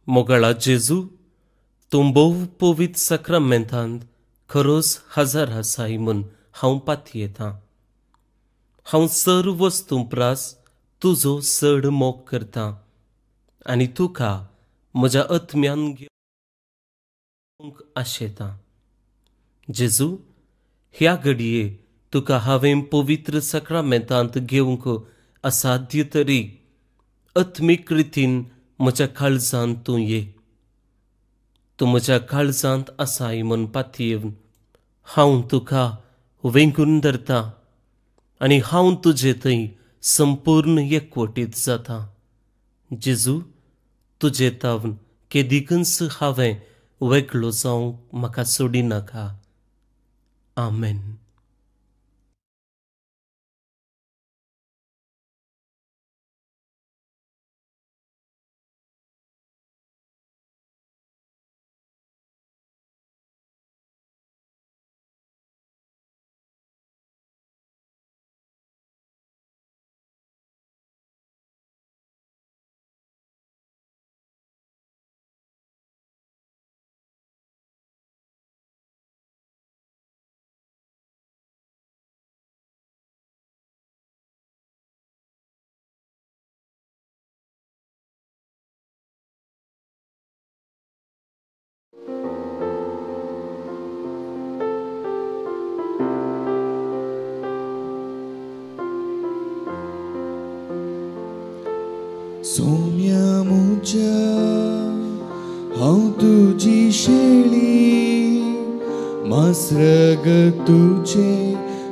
मोगाळा जेजू, तूं भोव पवित्र साक्रामेंतांत खरोच हजर आसाय म्हूण हांव पातयेतां. हांव सर्व वस्तूं प्रास तुजो चड मोग करतां आनी तुका म्हज्या आत्म्यान घेवंक आशेतां. जेजू, ह्या घडये तुका हांवें पवित्र साक्रामेंतांत घेवंक असाध्य तरी आत्मीक रितीन म्हज्या काळजांत तूं ये. तूं म्हज्या काळजांत आसाय म्हूण पातयेवन हांव तुका वेंगून धरता आनी हांव तुजे थंय संपूर्ण एकवटीत जाता. जेजू, तुजे तावन केदिकूच हांवें वेगळो जावंक म्हाका सोडिनाका. आमेन. सोम्या मुझ्या हांव तुजी शेळी, मास्रग तुझे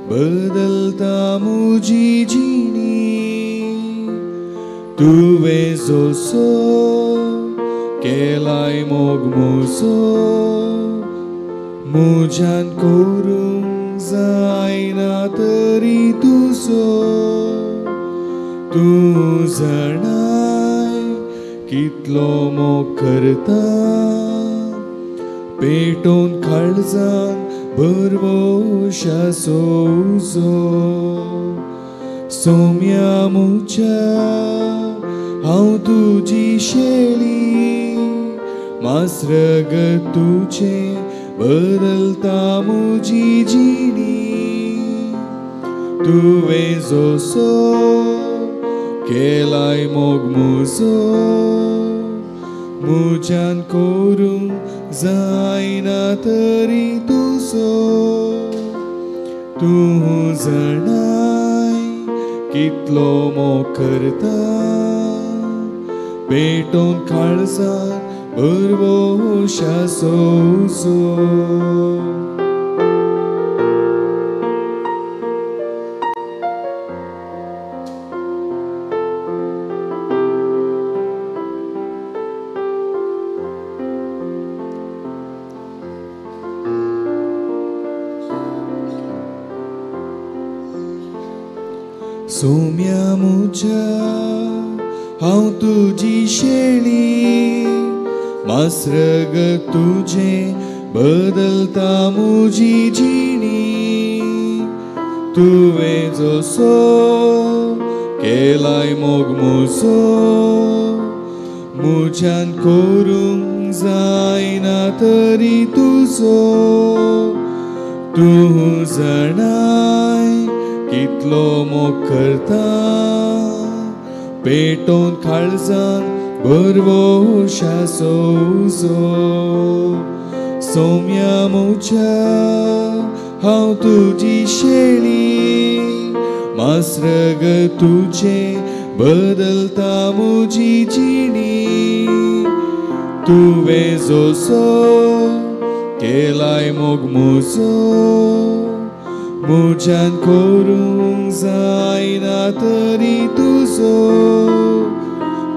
बदलता मुजी जिणी. तुवें जोसो केलाय मोग मुजो, मुज्यान करूंक जायना तरी तुजो. तूं जाणाय कितलो मोग करता पेटोवन काळजान भरवशाचो उजो सोम्या म्हज्या हांव तुजी शेळी मास्रगत तुजें बदलता म्हजी जिणी तुवें जसो केलाय मोग म्हजो म्हज्यान करूंक जायना तरी तुजो तूं जाणाय कितलो मोग करता पेटोवन काळजान भरवशाचो उजो. सोम्या म्हज्या हांव तुजी शेळी मास्रगत तुजें बदलता म्हजी जिणी तुवें जसो केलाय मोग म्हजो म्हज्यान करूंक जायना तरी तुजो तूं जाणाय कितलो मोग करता पेटोवन काळजान भरवशाचो उजो सोम्या म्हज्या हांव तुजी शेळी मास्रगत तुजें बदलता म्हजी जिणी तुवें जसो केलाय मोग म्हजो म्हज्यान करूंक जायना तरी तुजो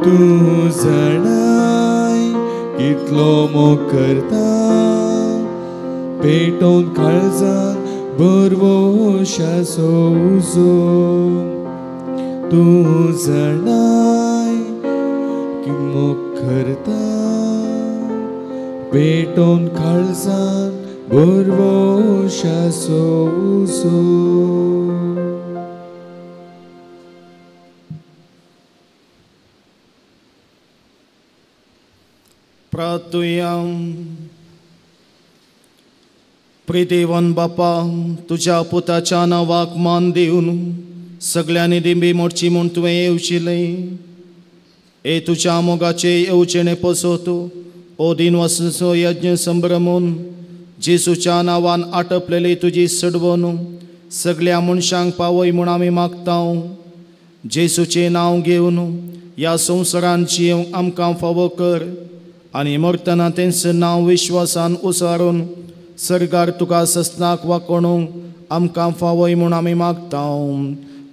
तूं जाणाय कितलो मोग करता पेटोवन काळजान भरवशाचो उजो तूं जाणाय मोग करता पेटोवन काळजान भरवशाचो उजो. प्रार्थुया. प्रिदेवन बापा तुज्या पुताच्या नांवाक मान दिवन सगल्यांनी दिंबी मोडची म्हूण तुवें येवचिलें. ए तुज्या मोगाचे येवचेणे पसत ओ दिनवासाचो यज्ञ संभ्रमून जेजूच्या नांवान आटपलेली तुजी सडवण सगल्या मनशांक पावय म्हूण आमी मागता. जेजूचें नांव घेवन ह्या संवसारान जियेवंक आमकां फावो कर आनी मरतना तेंचें नांव विश्वासान उसारून सर्गार तुका ससनाक वाकोणूंक आमकां फावय म्हूण आमी मागता.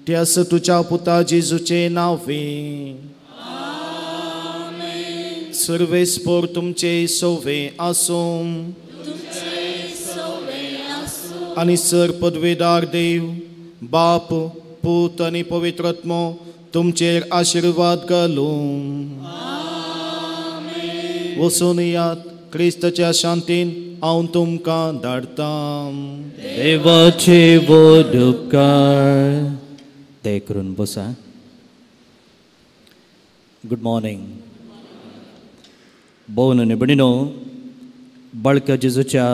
त्यास तुज्या पुता जेजूचें नांव. सर्वेस्पोर तुमचे सोवे आसूं आनी सर पदवेदार देव बाप पूत आनी पवित्र आत्मो तुमचेर आशिर्वाद घालूं. वचून यात क्रिस्ताच्या शांतीन हांव तुमकां धाडटां. देवाचे व्हड उपकार. ते करून बसा. Good morning. भोवन आनी भयणीनो, बाळका जेजूच्या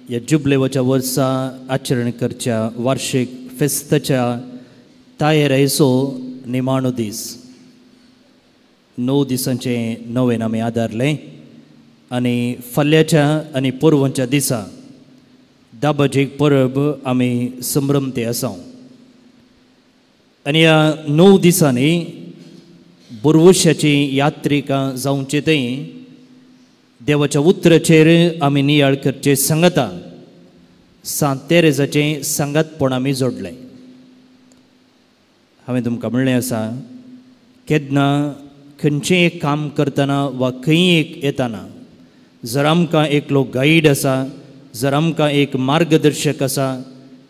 ह्या जुबलेवाच्या वर्सा आचरण करच्या वार्षीक फेस्ताच्या तयारेचो निमाणो दीस. 9 दिसांचें नवेन आमी आदारलें आनी फाल्यांच्या आनी पोरवांच्या दिसा दाबाजीक परब आमी संभ्रमते आसा. आनी ह्या 9 दिसांनी बोरवशाची यात्रिका जावचे थंय देवाच्या उतराचेर आमी नियाळ करचे सांगता सांत तेरेजाचें सांगातपण आमी जोडलें. हांवें तुमकां म्हणलें आसा, केन्ना खंयचें एक काम करतना वा खंय एक येतना जर आमकां एकलो गायड आसा, जर आमकां एक मार्गदर्शक आसा,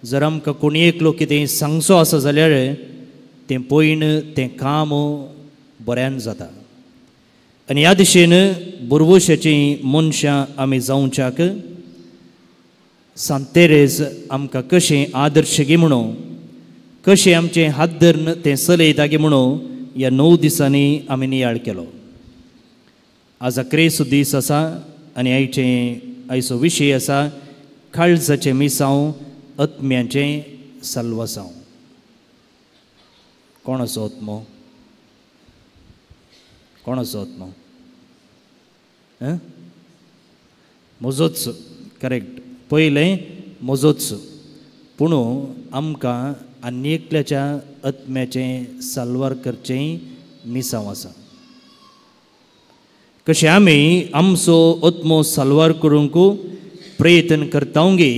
जर आमकां कोणी एकलो कितें सांगचो आसा जाल्यार तें पयण तें काम बऱ्यान जाता. आनी ह्या दिशेन बुरवशाचीं मनशां आमी जावच्याक सांत तेरेज आमकां कशें आदर्श गी म्हणून, कशें आमचें हात धरून तें चलयता गी म्हणून ह्या 9 दिसांनी आमी नियाळ केलो. आज अक्रेसो दीस आसा आनी आयचो विशय आसा काळजाचें मिसांव आत्म्याचें साल्वासांव. कोणाचो आत्मो? कोणाचो आत्मो? म्हजोच. करेक्ट, पयलें म्हजोच. पूण आमकां आनी एकल्याच्या आत्म्याचें साल्वार करचें मिसांव आसा. कशें आमी आमचो आत्मो साल्वार करूंक प्रयत्न करता गे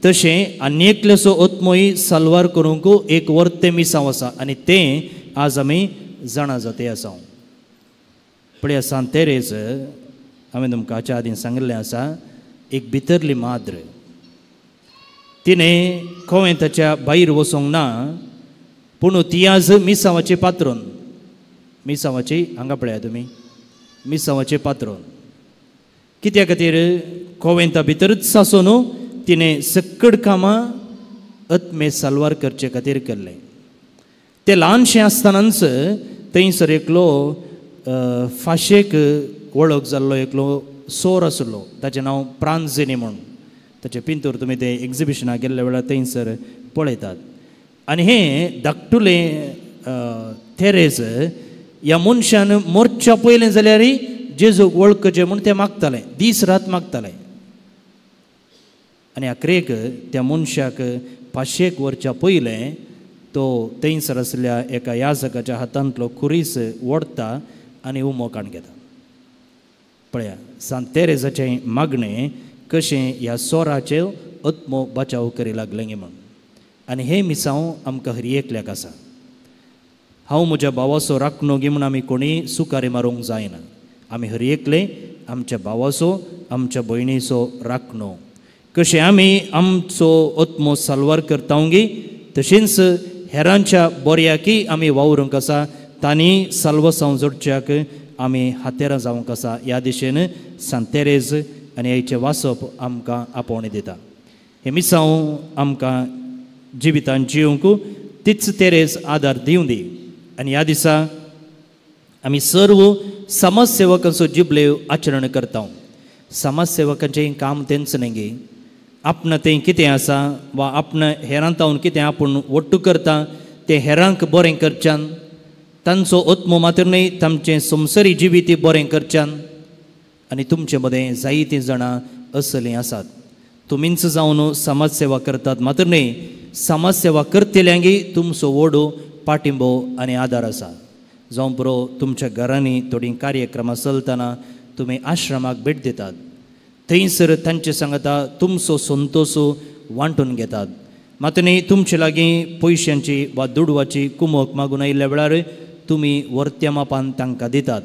तशें आनी एकल्याचो आत्मोय साल्वार करूंक एक वर्तें मिसांव आसा आनी तें आज आमी जाणा जाते आसा. पळया सांत तेरेज हांवें तुमकां हाच्या आदीं सांगिल्लें आसा, एक भितरली माद्र. तिणें कोवेंताच्या भायर वचोंक ना, पूण ती आज मिसांवाची पात्रोन. मिसांवाची हांगा पळया तुमी, मिसांवाचें पात्रोन. कित्या खातीर? कोवेंता भितरूच आसून तिणें सकड कामां आत्मे साल्वार करचे खातीर केल्लें. तें ल्हानशें आसतनाच थंयसर एकलो फाशेक वळख जाल्लो एकलो सोर आसलो, ताचें नांव प्रांझिनी म्हूण. ताचें पिंतूर तुमी ते एग्जिबिशनाक गेल्ल्या वेळार थंयसर पळयतात. आनी हें धाकटुलें तेरेज ह्या मनशान मोर्चा पयलें जाल्यार जेजूक वळखचें म्हूण तें मागतालें, दीस रात मागतालें. आनी अक्रेक त्या मनशाक 500 वर्सां पयलें तो थंयसर आसल्या एका याजकाच्या हातांतलो खुरीस ओडटा आनी उमो काण घेता. पळया सांत तेरेजाचें मागणें कशें ह्या सोराचें आत्मो बचाव करी लागलें म्हूण. आनी हें मिसांव आमकां हर एकल्याक आसा. हांव म्हज्या भावाचो राखणो गी म्हूण आमी कोणी सुकारी मारूंक जायना. आमी हर एकले आमच्या भावाचो आमच्या भयणीचो राखणो. कशें आमी आमचो आत्मो साल्वार करता गी तशेंच हेरांच्या बऱ्याकी आमी वावरूंक आसा, तांणी साल्वासांव जोडच्याक आमी हातेरां जावंक आसा. ह्या दिशेन सांत तेरेज आनी आयचें वाचप आमकां आपोवणें दिता. हें मिसांव आमकां जिवितान जिवंक तीच तेरेज आदार दिवं दी. आनी ह्या दिसा आमी सर्व समाजसेवकांचो जिबलेव आचरण करता. समाजसेवकांचें काम तेंच न्ही गे, आपणा तें कितें आसा वा आपणा हेरांतावन कितें आपूण वट्टू करता तें हेरांक बरें करच्यान, तांचो आत्मो मात्र न्हय तांचें संवसारी जिवीत बरें करच्यान. आनी तुमचे मदें जायतीं जाणां असलीं आसात. तुमीच जावन समाजसेवा करतात मात्र न्हय, समाजसेवा करतल्यांगी तुमचो व्हडो पाठिंबो आनी आदार आसा. जावं पुरो तुमच्या घरांनी थोडीं कार्यक्रमां चलतना तुमी आश्रमाक भेट दितात, थंयसर तांचे सांगता तुमचो संतोश वांटून घेतात. मात न्ही तुमचे लागीं पयशांची वा दुडवाची कुमक मागून आयिल्ल्या वेळार तुमी वर्त्या मापान तांकां दितात.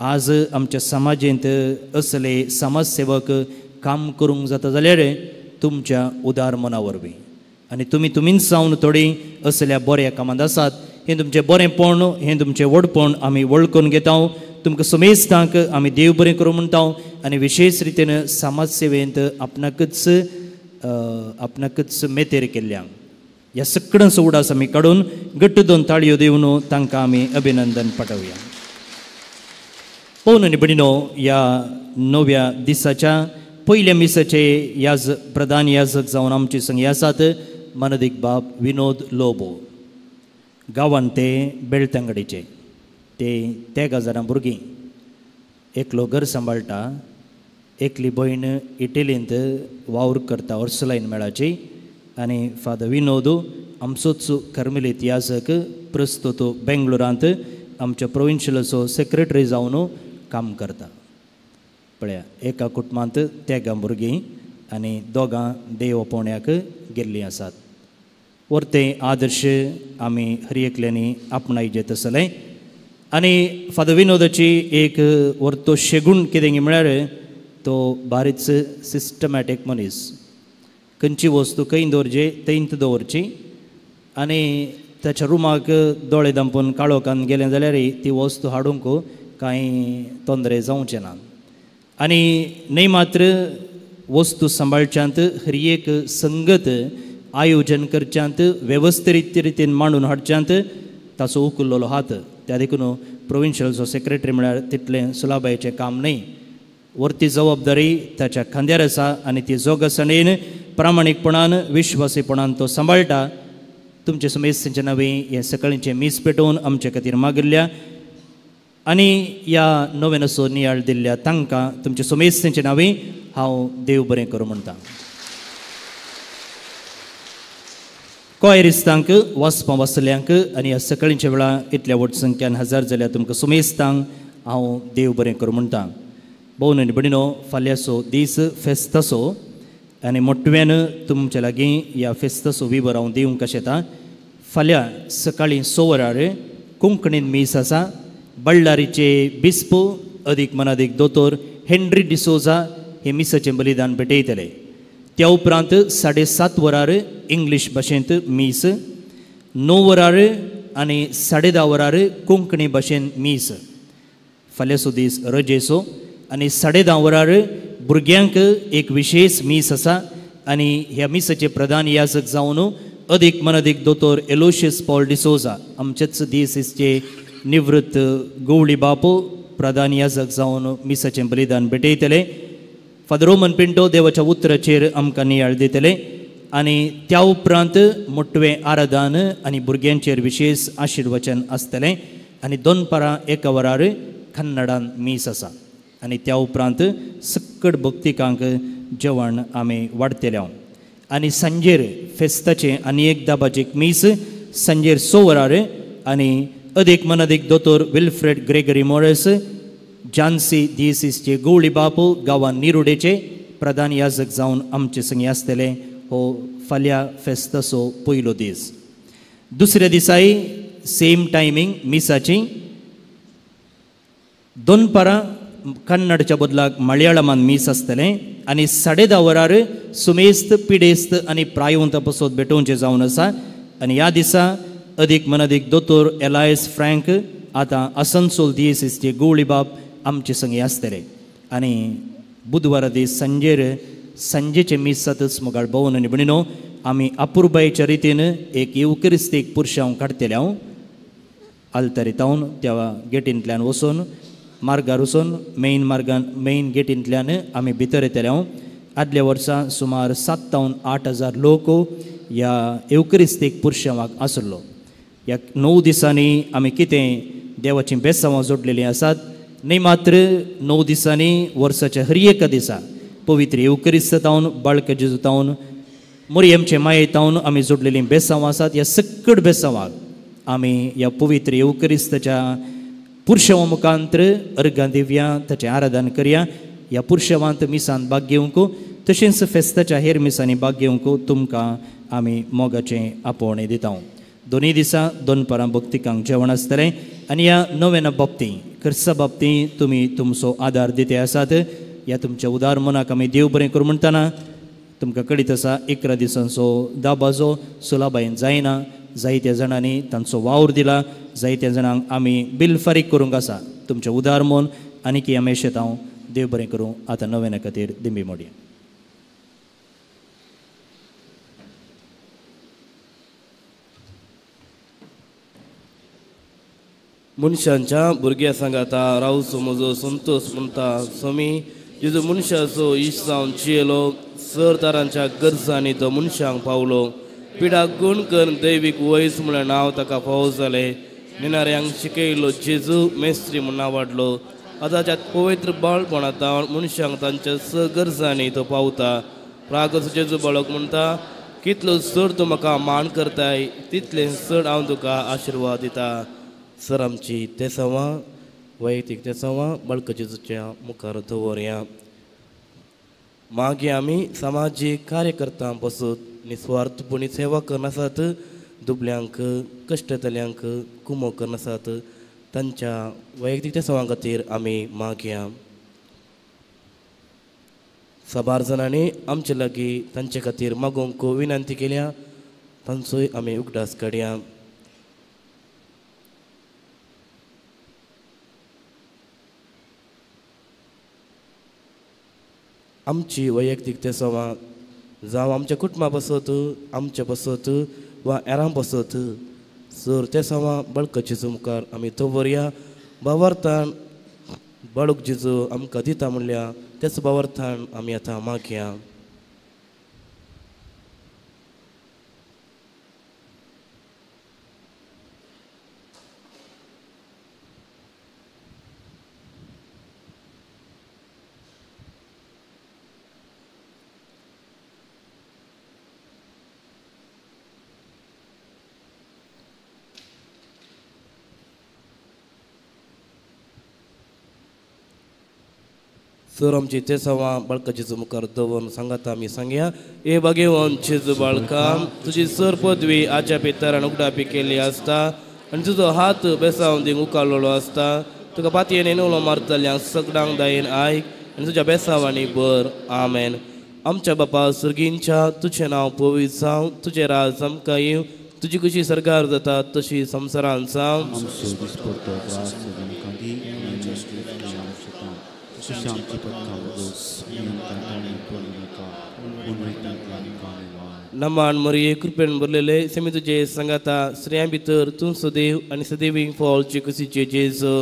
आज आमच्या समाजेंत असले समाजसेवक काम करूंक जाता जाल्यार तुमच्या उदार मना वरवीं. आनी तुमी तुमीच जावन थोडीं असल्या बऱ्या कामांत आसात. हें तुमचें बरेंपण, हें तुमचें व्हडपण आमी वळखून घेता. तुमकां समेस्तांक आमी देव बरें करूं म्हणटा. आनी विशेश रितीन समाजसेवेंत आपणाकच मेतेर केल्ल्या ह्या सगळ्यांचो उडास आमी काडून घट्ट 2 ताळयो दिवन तांकां आमी अभिनंदन पाठोवया. पवन आनी भयणीनो, ह्या नव्या दिसाच्या पयल्या मिसाचे याज प्रधान याजक जावन आमचे संगी आसात मानदीक बाब विनोद लोबो. गांवान ते बेळतांगडीचे, ते 13 जाणां भुरगीं, एकलो घर सांबाळटा, एकली भयण इटलींत वावर करता अर्सलायन मेळाची. आनी फादर विनोद आमचोच कर्मेलीत याजक प्रस्तुत बेंगलोरांत आमच्या प्रोविन्शियलाचो सेक्रेटरी जावन काम करता. पळया एका कुटुंबांत 13 भुरगीं आनी 2 देव पोण्याक गेल्लीं आसात. वर्ते आदर्श आमी हर एकल्यांनी आपणायचे तसलें. आनी फादर विनोदाची एक वर्तो शेगूण कितें म्हळ्यार तो बारीच सिस्टमॅटीक मनीस. खंयची वस्तू खंय दवरची थंयच दवरची आनी ताच्या रुमाक दोळे धांपून काळोखान गेलें जाल्यार ती वस्तू हाडूंक कांय तोंदरे जावचें ना. आनी न्हय मात्र वस्तू सांबाळच्यांत हर एक संगत आयोजन करच्यांत वेवस्थीत रितीन मांडून हाडच्यांत ताचो उखल्लोलो हात. त्या देखून प्रोविन्शियलचो सेक्रेटरी म्हळ्यार तितलें सुलाबायेचें काम न्हय. वरती जबाबदारी ताच्या खांद्यार आसा आनी ती जोगसणेन प्रामाणीकपणान विश्वासीपणान तो सांबाळटा. तुमचे समेस्तांचे नांवे हें सकाळींचें मीस पेटोवन आमचे खातीर मागिल्ल्या आनी ह्या नव्यानसो नियाळ दिल्ल्या तांकां तुमचे समेस्तांचे नांवे हांव देव बरें करूं म्हणटा. कोयरिस्तांक वाचपां वाचल्यांक आनी ह्या सकाळींच्या वेळा इतल्या व्हड संख्यान हजर जाल्यार तुमकां सुमेस्तांक हांव देव बरें करूं म्हणटा. भोवन आनी भयणीनो, फाल्यांचो दीस फेस्ताचो आनी मोटव्यान तुमच्या लागीं ह्या फेस्ताचो विवर हांव दिवंक आशेता. फाल्यां सकाळीं 6 वरार कोंकणीन मीस आसा. बल्लारीचे बिस्प अदीक मनादीक दोतोर हेनरी डिसोजा हे मिसाचें बलिदान भेटयतले. त्या उपरांत 7:30 वरार इंग्लीश भाशेंत मीस, 9 वरार आनी 10:30 वरार कोंकणी भाशेन मीस. फाल्यांचो दीस रजेचो आनी 10:30 वरार भुरग्यांक एक विशेष मीस आसा आनी ह्या मिसाचे प्रधान याजक जावन अदीक मनादीक दोतोर एलोशियस पॉल डिसोजा आमचेच दियसीसचे निवृत्त गवळी बापू प्रधान याजक जावन मिसाचें बलिदान भेटयतले. फादर रोमन पिंटो देवाच्या उतराचेर आमकां नियाळ दितले आनी त्या उपरांत मोटवें आराधन आनी भुरग्यांचेर विशेष आशिर्वचन आसतलें आनी दनपारां 1 वरार कन्नडान मीस आसा आनी त्या उपरांत सक्कड भक्तिकांक जेवण आमी वाडटले. आनी सांजेर फेस्ताचें आनी एक दाबाचें मीस सांजेर 6 वरार आनी अदीक मनादीक दोतोर विल्फ्रेड ग्रेगरी मोरेस झांसी दियसीसचे गवळी बापू गांवान निरुडेचे प्रधान याजक जावन आमचे संगी आसतले. हो फाल्यां फेस्ताचो पयलो दीस. दुसऱ्या दिसाय सेम टायमींग मिसाची दनपारां कन्नडच्या बदलाक मलयाळमान मीस आसतलें आनी 10:30 वरार सुमेस्त पिडेस्त आनी प्रायवंत पसत भेटोवचें जावन आसा. आनी ह्या दिसा अदीक मनादीक दोतोर एलायस फ्रँक आतां आसनसोल दियसीसचे गवळी बाप आमचे संगी आसतले. आनी बुधवारा दीस सांजेर सांजेचें मीस जातच मुखार भोवन आनी भयणीनो आमी अपुरबायेच्या रितीन एक येवक्रिस्तीक पुरशांव काडटले. हांव आल्तारी तावन त्या गेटींतल्यान वचून मार्गार वचून मेन मार्गान मेन गेटींतल्यान आमी भितर येतले. हांव आदल्या वर्सा सुमार 7 तावन 8 हजार लोक ह्या येवक्रिस्तीक पुरशांवाक आसलो. ह्या 9 दिसांनी आमी कितें देवाचीं बेसांवां जोडलेलीं आसात न्हय मात्र 9 दिसांनी वर्साच्या हर एका दिसा पवित्र येवक्रिस्त तावन बाळक जेजू तावन मोरयमचे माये तावन आमी जोडलेलीं बेसांवां आसात. ह्या सक्कड बेसांवाक आमी ह्या पवित्र येवक्रिस्ताच्या पुरशेवा मुखांत्र अर्गां दिवया, ताचें आराधन करया. ह्या पुरशेवांत मिसान भाग घेवंक तशेंच फेस्ताच्या हेर मिसांनी भाग घेवंक तुमकां आमी मोगाचें आपोवणें दिता. दोनूय दिसा दनपारां भक्तिकांक जेवण आसतलें आनी ह्या नव्याना बाबती खर्चा बाबती तुमी तुमचो आदार दिते आसात. ह्या तुमच्या उदार मनाक आमी देव बरें करूं म्हणटना तुमकां कळीत आसा 11 दिसांचो दाबाजो सुलाबायेन जायना. जायत्या जाणांनी तांचो वावर दिला, जायत्या जाणांक आमी बिल फारीक करूंक आसा. तुमचें उदार मन आनी आमी शेतांव देव बरें करूं. आतां नव्याना खातीर दिंबी मोडया. मनशांच्या भुरग्या सांगाता रावचो म्हजो संतोष म्हणटा स्वामी जेजू मनशाचो इश्ट जावन जियेलो सर तारांच्या गरजांनी तो मनशांक पावलो. पिडाक गुण करून दैवीक वयस म्हळ्यार नांव ताका फावो जालें. निनाऱ्यांक शिकयलो जेजू मेस्त्री म्हूण नांवाडलो. आतांच्या पवित्र बाळपणांत मनशांक तांच्या स गरजांनी तो पावता. प्रागस जेजू बाळक म्हणटा कितलो चड तूं म्हाका मान करताय तितलें चड हांव तुका आशिर्वाद दिता. सर आमची तेसांवां वैयक्तीक तेसांवां बाळक जेजूच्या मुखार दवरया. मागीर आमी समाजीक कार्यकर्त्यां पसून निस्वार्थपणी सेवा करनासात, दुबल्यांक कश्टतल्यांक कुमो करनासात, तांच्या वैयक्तीक तेसांवां खातीर आमी मागया. साबार जाणांनी आमचे लागीं तांचे खातीर मागोवंक विनंती केल्या, तांचोय आमी उगडास काडया. आमची वैयक्तीक तेसवां जावं आमच्या कुटुंबा पासत, आमच्या पासत वा हेरां पासत सर तेसवां बाळक जेजू मुखार आमी दवरया. भावार्थान बाळक जेजू आमकां दिता म्हणल्या तेच भावार्थान आमी आतां मागया. सर आमची तेसवां बाळका जेजू मुखार दवरून सांगाता आमी सांगया. ए भाग्यवंत जेजू बाळका, तुजी सर पदवी आज्या पितरान उगडापी केल्ली आसता आनी तुजो हात बेसावन दिवंक उकाळलेलो आसता. तुका पातयेन उलो मारतल्यांक सगळ्यांक दायेन आयक आनी तुज्या बेसावांनी भर. आमेन. आमच्या बापा सर्गींच्या, तुजें नांव पवित्र जावं, तुजें राज आमकां येवं, तुजी कशी सरकार जाता तशी संवसारान जावं. नमान मरिये, कृपेन भरलेले, सेमी तुजे सांगाता, स्त्रियां भितर तूं सदैव आनी सदैवींक फॉल कुशीचे जेजू.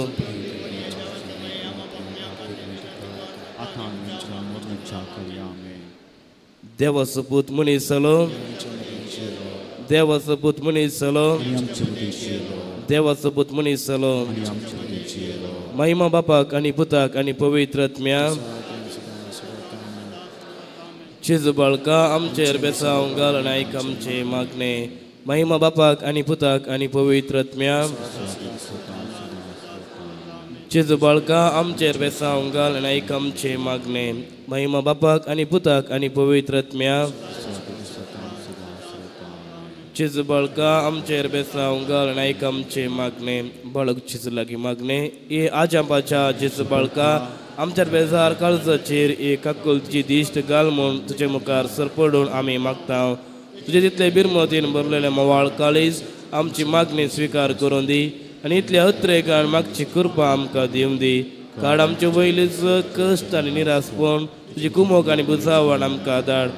देवाचो पूत मनीस जालो, देवाचो पूत मनीस जालो, देवाचो पूत मनीस जालो. महिमा बापाक आनी पुताक आनी पवित्र आत्म्याक. जेजू बाळका आमचेर बेसांव घाल आनी आयक आमचे मागणे. महिमा बापाक आनी पुताक आनी पवित्र आत्म्याक. जेजू बाळका आमचेर बेसांव घाल आनी आयक आमचे मागणे. महिमा बापाक आनी पुताक आनी पवित्र आत्म्याक. जेजू बाळका आमचेर बेसांव घाल आनी आयक आमचे मागणे. बाळक जेजू लागीं मागणे. ए आजापाच्या जेजू बाळका, आमच्या बेजार काळजाचेर एक काकुळची दिश्ट घाल म्हूण तुजे मुखार सरपडून आमी मागता. तुजे तितले बिरमतीन भरलेले म्होवाळ काळीज आमची मागणी स्विकार करून दी आनी इतल्या अत्रेकान मागची कृपा आमकां दिवन दी. काड आमचे वयलीच कश्ट आनी निरासपण, तुजी कुमोक आनी बुजावण आमकां धाड.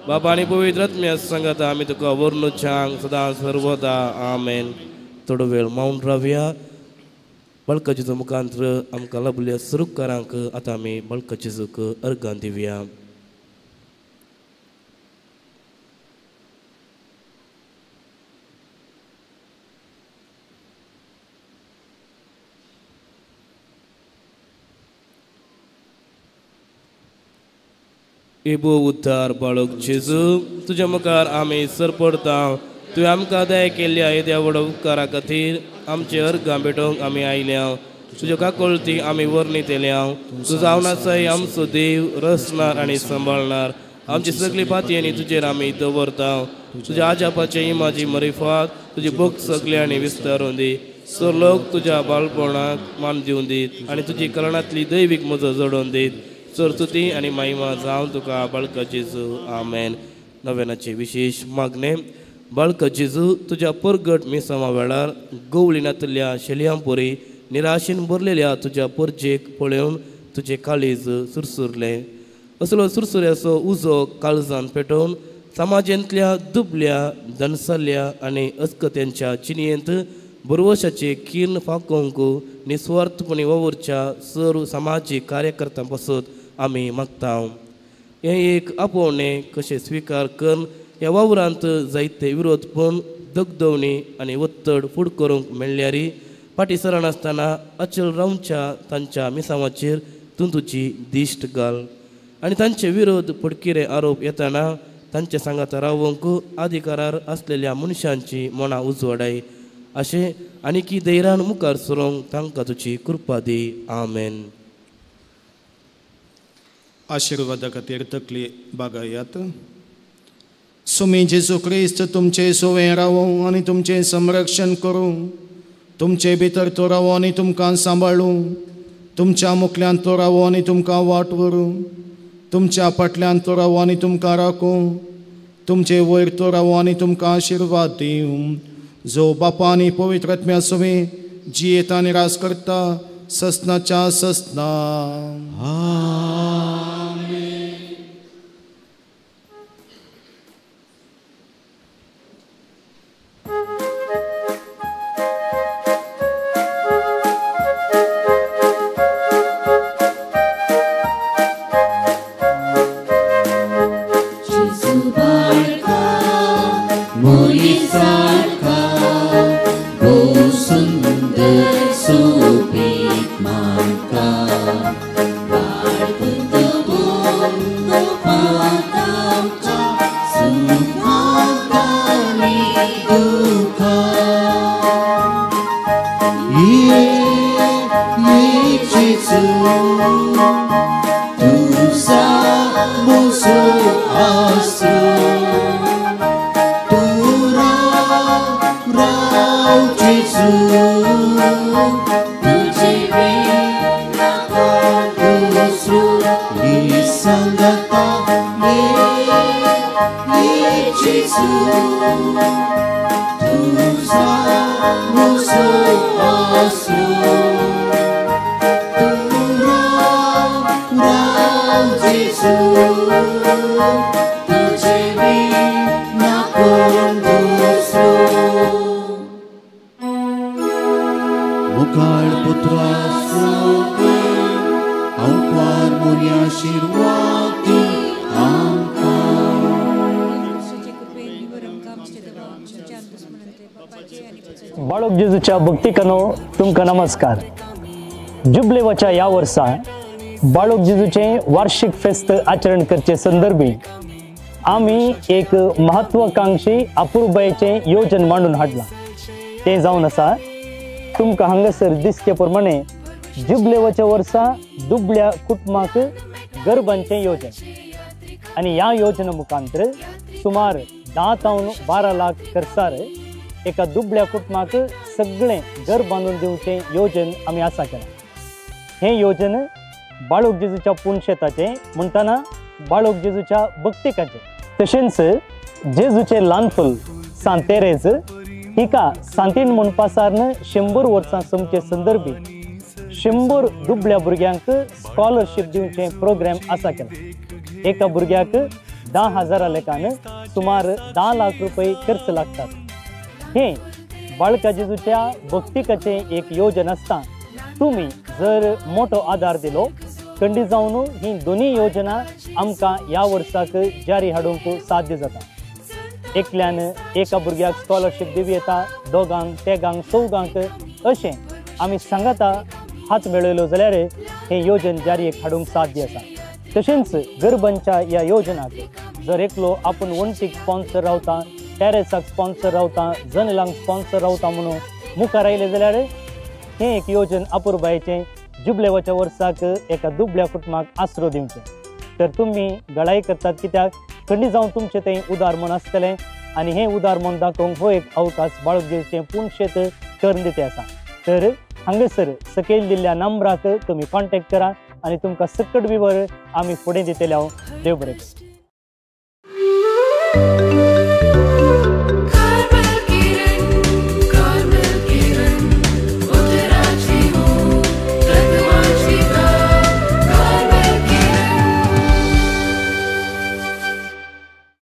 बाबा आनी पवित्र आत्म्या सांगाता आमी तुका वर्णुच्यांक सदां सर्वदा. आमेन. थोडो वेळ मावन रावया. बाळका जेजू मुखांत्र आमकां लाभल्या सुरुकारांक आतां आमी बाळका जेजूक अर्गां दिवया. इबो उद्धार बाळक जेजू, तुज्या मुखार आमी सरपडता. तुवें आमकां दया केल्ल्या येद्या व्हड उपकारा खातीर आमचे अर्गां भेटोवंक आमी आयल्या. तुज्यो काकुळटी आमी वर्णितल्या. तूं जावन आसाय आमचो देव, रचणार आनी सांबाळणार. आमची सगळी पातयेनी तुजेर आमी दवरता. तुज्या आजापाचे इमाजी मरिफात तुजी भोग सगळ्यांनी विस्तारून दी. सर लोक तुज्या बाळपणाक मान दिवन दीत आनी तुजी करणांतली दैवीक मजा जोडून दीत. सर स्तुती आनी महिमा जावन तुका बाळका जेजू. आमेन. नव्यानाचे विशेश मागणे. बाळका जेजू, तुज्या परगट मिसांवा वेळार गवळी नातल्या शेलयांपुरी निराशेन भरलेल्या तुज्या परजेक पळोवन तुजें काळीज सुरसुरलें. असलो सुरसुऱ्याचो उजो काळजान पेटोवन समाजांतल्या दुबल्या दनसल्या आनी अस्कत्यांच्या जिणयेंत बरवशाचे किर्ण फाकोवंक निस्वार्थपणी वावुरच्या सर्व समाजीक कार्यकर्त्यां पासत आमी मागता. हें एक आपोवणें कशें स्विकार करून ह्या वावरांत जायते विरोध पण दगदवणी आनी ಒತ್ತड फूड करूंक मेळ्ळ्यारी फाटीं सरनासतना अचल रावच्या तांच्या मिसांवाचेर तूं तुजी दिश्ट घाल आनी तांचे विरोध फटकिरे आरोप येतना तांचे सांगाता रावंक अधिकारार आसलेल्या मनशांची मनां उजवाडाय अशें आनीकी धैर्यान मुखार सरूंक तांकां तुजी कृपा दी. आमेन. आशिर्वादा खातीर तकली बागायात. सुमी जेजू क्रिस्त तुमचे सुवें रावूं आनी तुमचें संरक्षण करूं, तुमचे भितर तो रावो आनी तुमकां सांबाळूं, तुमच्या मुखल्यान तो रावो आनी तुमकां वाट व्हरूं, तुमच्या फाटल्यान तो रावो आनी तुमकां राखूं, तुमचे वयर तो रावो आनी तुमकां आशिर्वाद दिवं. जो बापा आनी पवित्र आत्म्या सुवें जियेता आनी राज करता ससनाच्या ससना. आमेन. जेजू तुझे विना कोण दुसरो ही सांगता ये जेजू तुझा म्हजो आसरो तूं राव राव जेजू तुझे विना कोण दुसरो मुखार पुत्रा सोबे हांव मोरया आशीर्वाद दी आमकां. बाळक जेजूच्या भक्तिकानो तुमकां नमस्कार. जुबलेवाच्या ह्या वर्सा बाळक जेजूचें वार्षिक फेस्त आचरण करचे संदर्भी आमी एक महत्वाकांक्षी अपुरबायेचें योजन मांडून हाडलां. तें जावन आसा तुमकां हांगासर दिसचे प्रमाणे जुबलेवाच्या वर्सा दुबळ्या कुटुंबाक गरबांचें योजन आनी ह्या योजना मुखांतर सुमार 10 तावन 12 लाख खर्चार एका दुबळ्या कुटुंबाक सगळें घर बांदून दिवचें योजन आमी आसा केलां. हें योजन बाळक जेजूच्या पुनशेताचें म्हणटना बाळक जेजूच्या भक्तिकाचें तशेंच जेजूचें ल्हानफूल सांत तेरेज हिका सांतीन म्हणपासारन 100 वर्सां सोमचे संदर्भी 100 दुबळ्या भुरग्यांक स्कॉलरशीप दिवचें प्रोग्राम आसा केला. एका भुरग्याक 10,000 लेखान सुमार 10 लाख रुपये खर्च लागतात. हें बाळका जेजूच्या भक्तिकाचें एक योजन आसता. तुमी जर मोठो आदार दिलो खंडीत जावन ही दोनूय योजना आमकां ह्या वर्साक जारी हाडूंक साध्य जाता. एकल्यान एका भुरग्याक स्कॉलरशीप दिवं येता, दोगांक, तेगांक, चौगांक अशें आमी सांगाता हात मेळयलो जाल्यार हें योजन जारी हाडूंक साध्य आसा. तशेंच गरबांच्या ह्या योजनाक जर एकलो आपूण वण्टीक स्पॉन्सर रावता, टेरेसाक स्पॉन्सर रावता, जनेलांक स्पॉन्सर रावता म्हणून मुखार आयलें जाल्यार हें एक योजन अपुरबायेचें जुबलेवाच्या वर्साक एका दुबळ्या कुटुंबाक आसरो दिवचें. तर तुमी गळाय करतात कित्याक खंडी जावन तुमचें तें उदार मन आसतलें आनी हें उदार मन दाखोवंक हो एक अवकाश बाळक जेजूचें पुनशेत करून दिते आसा. तर हांगासर सकयल दिल्ल्या नंबराक तुमी कॉन्टेक्ट करा आनी तुमकां सकट विवर आमी फुडें दितले. हांव देव बरें करूं.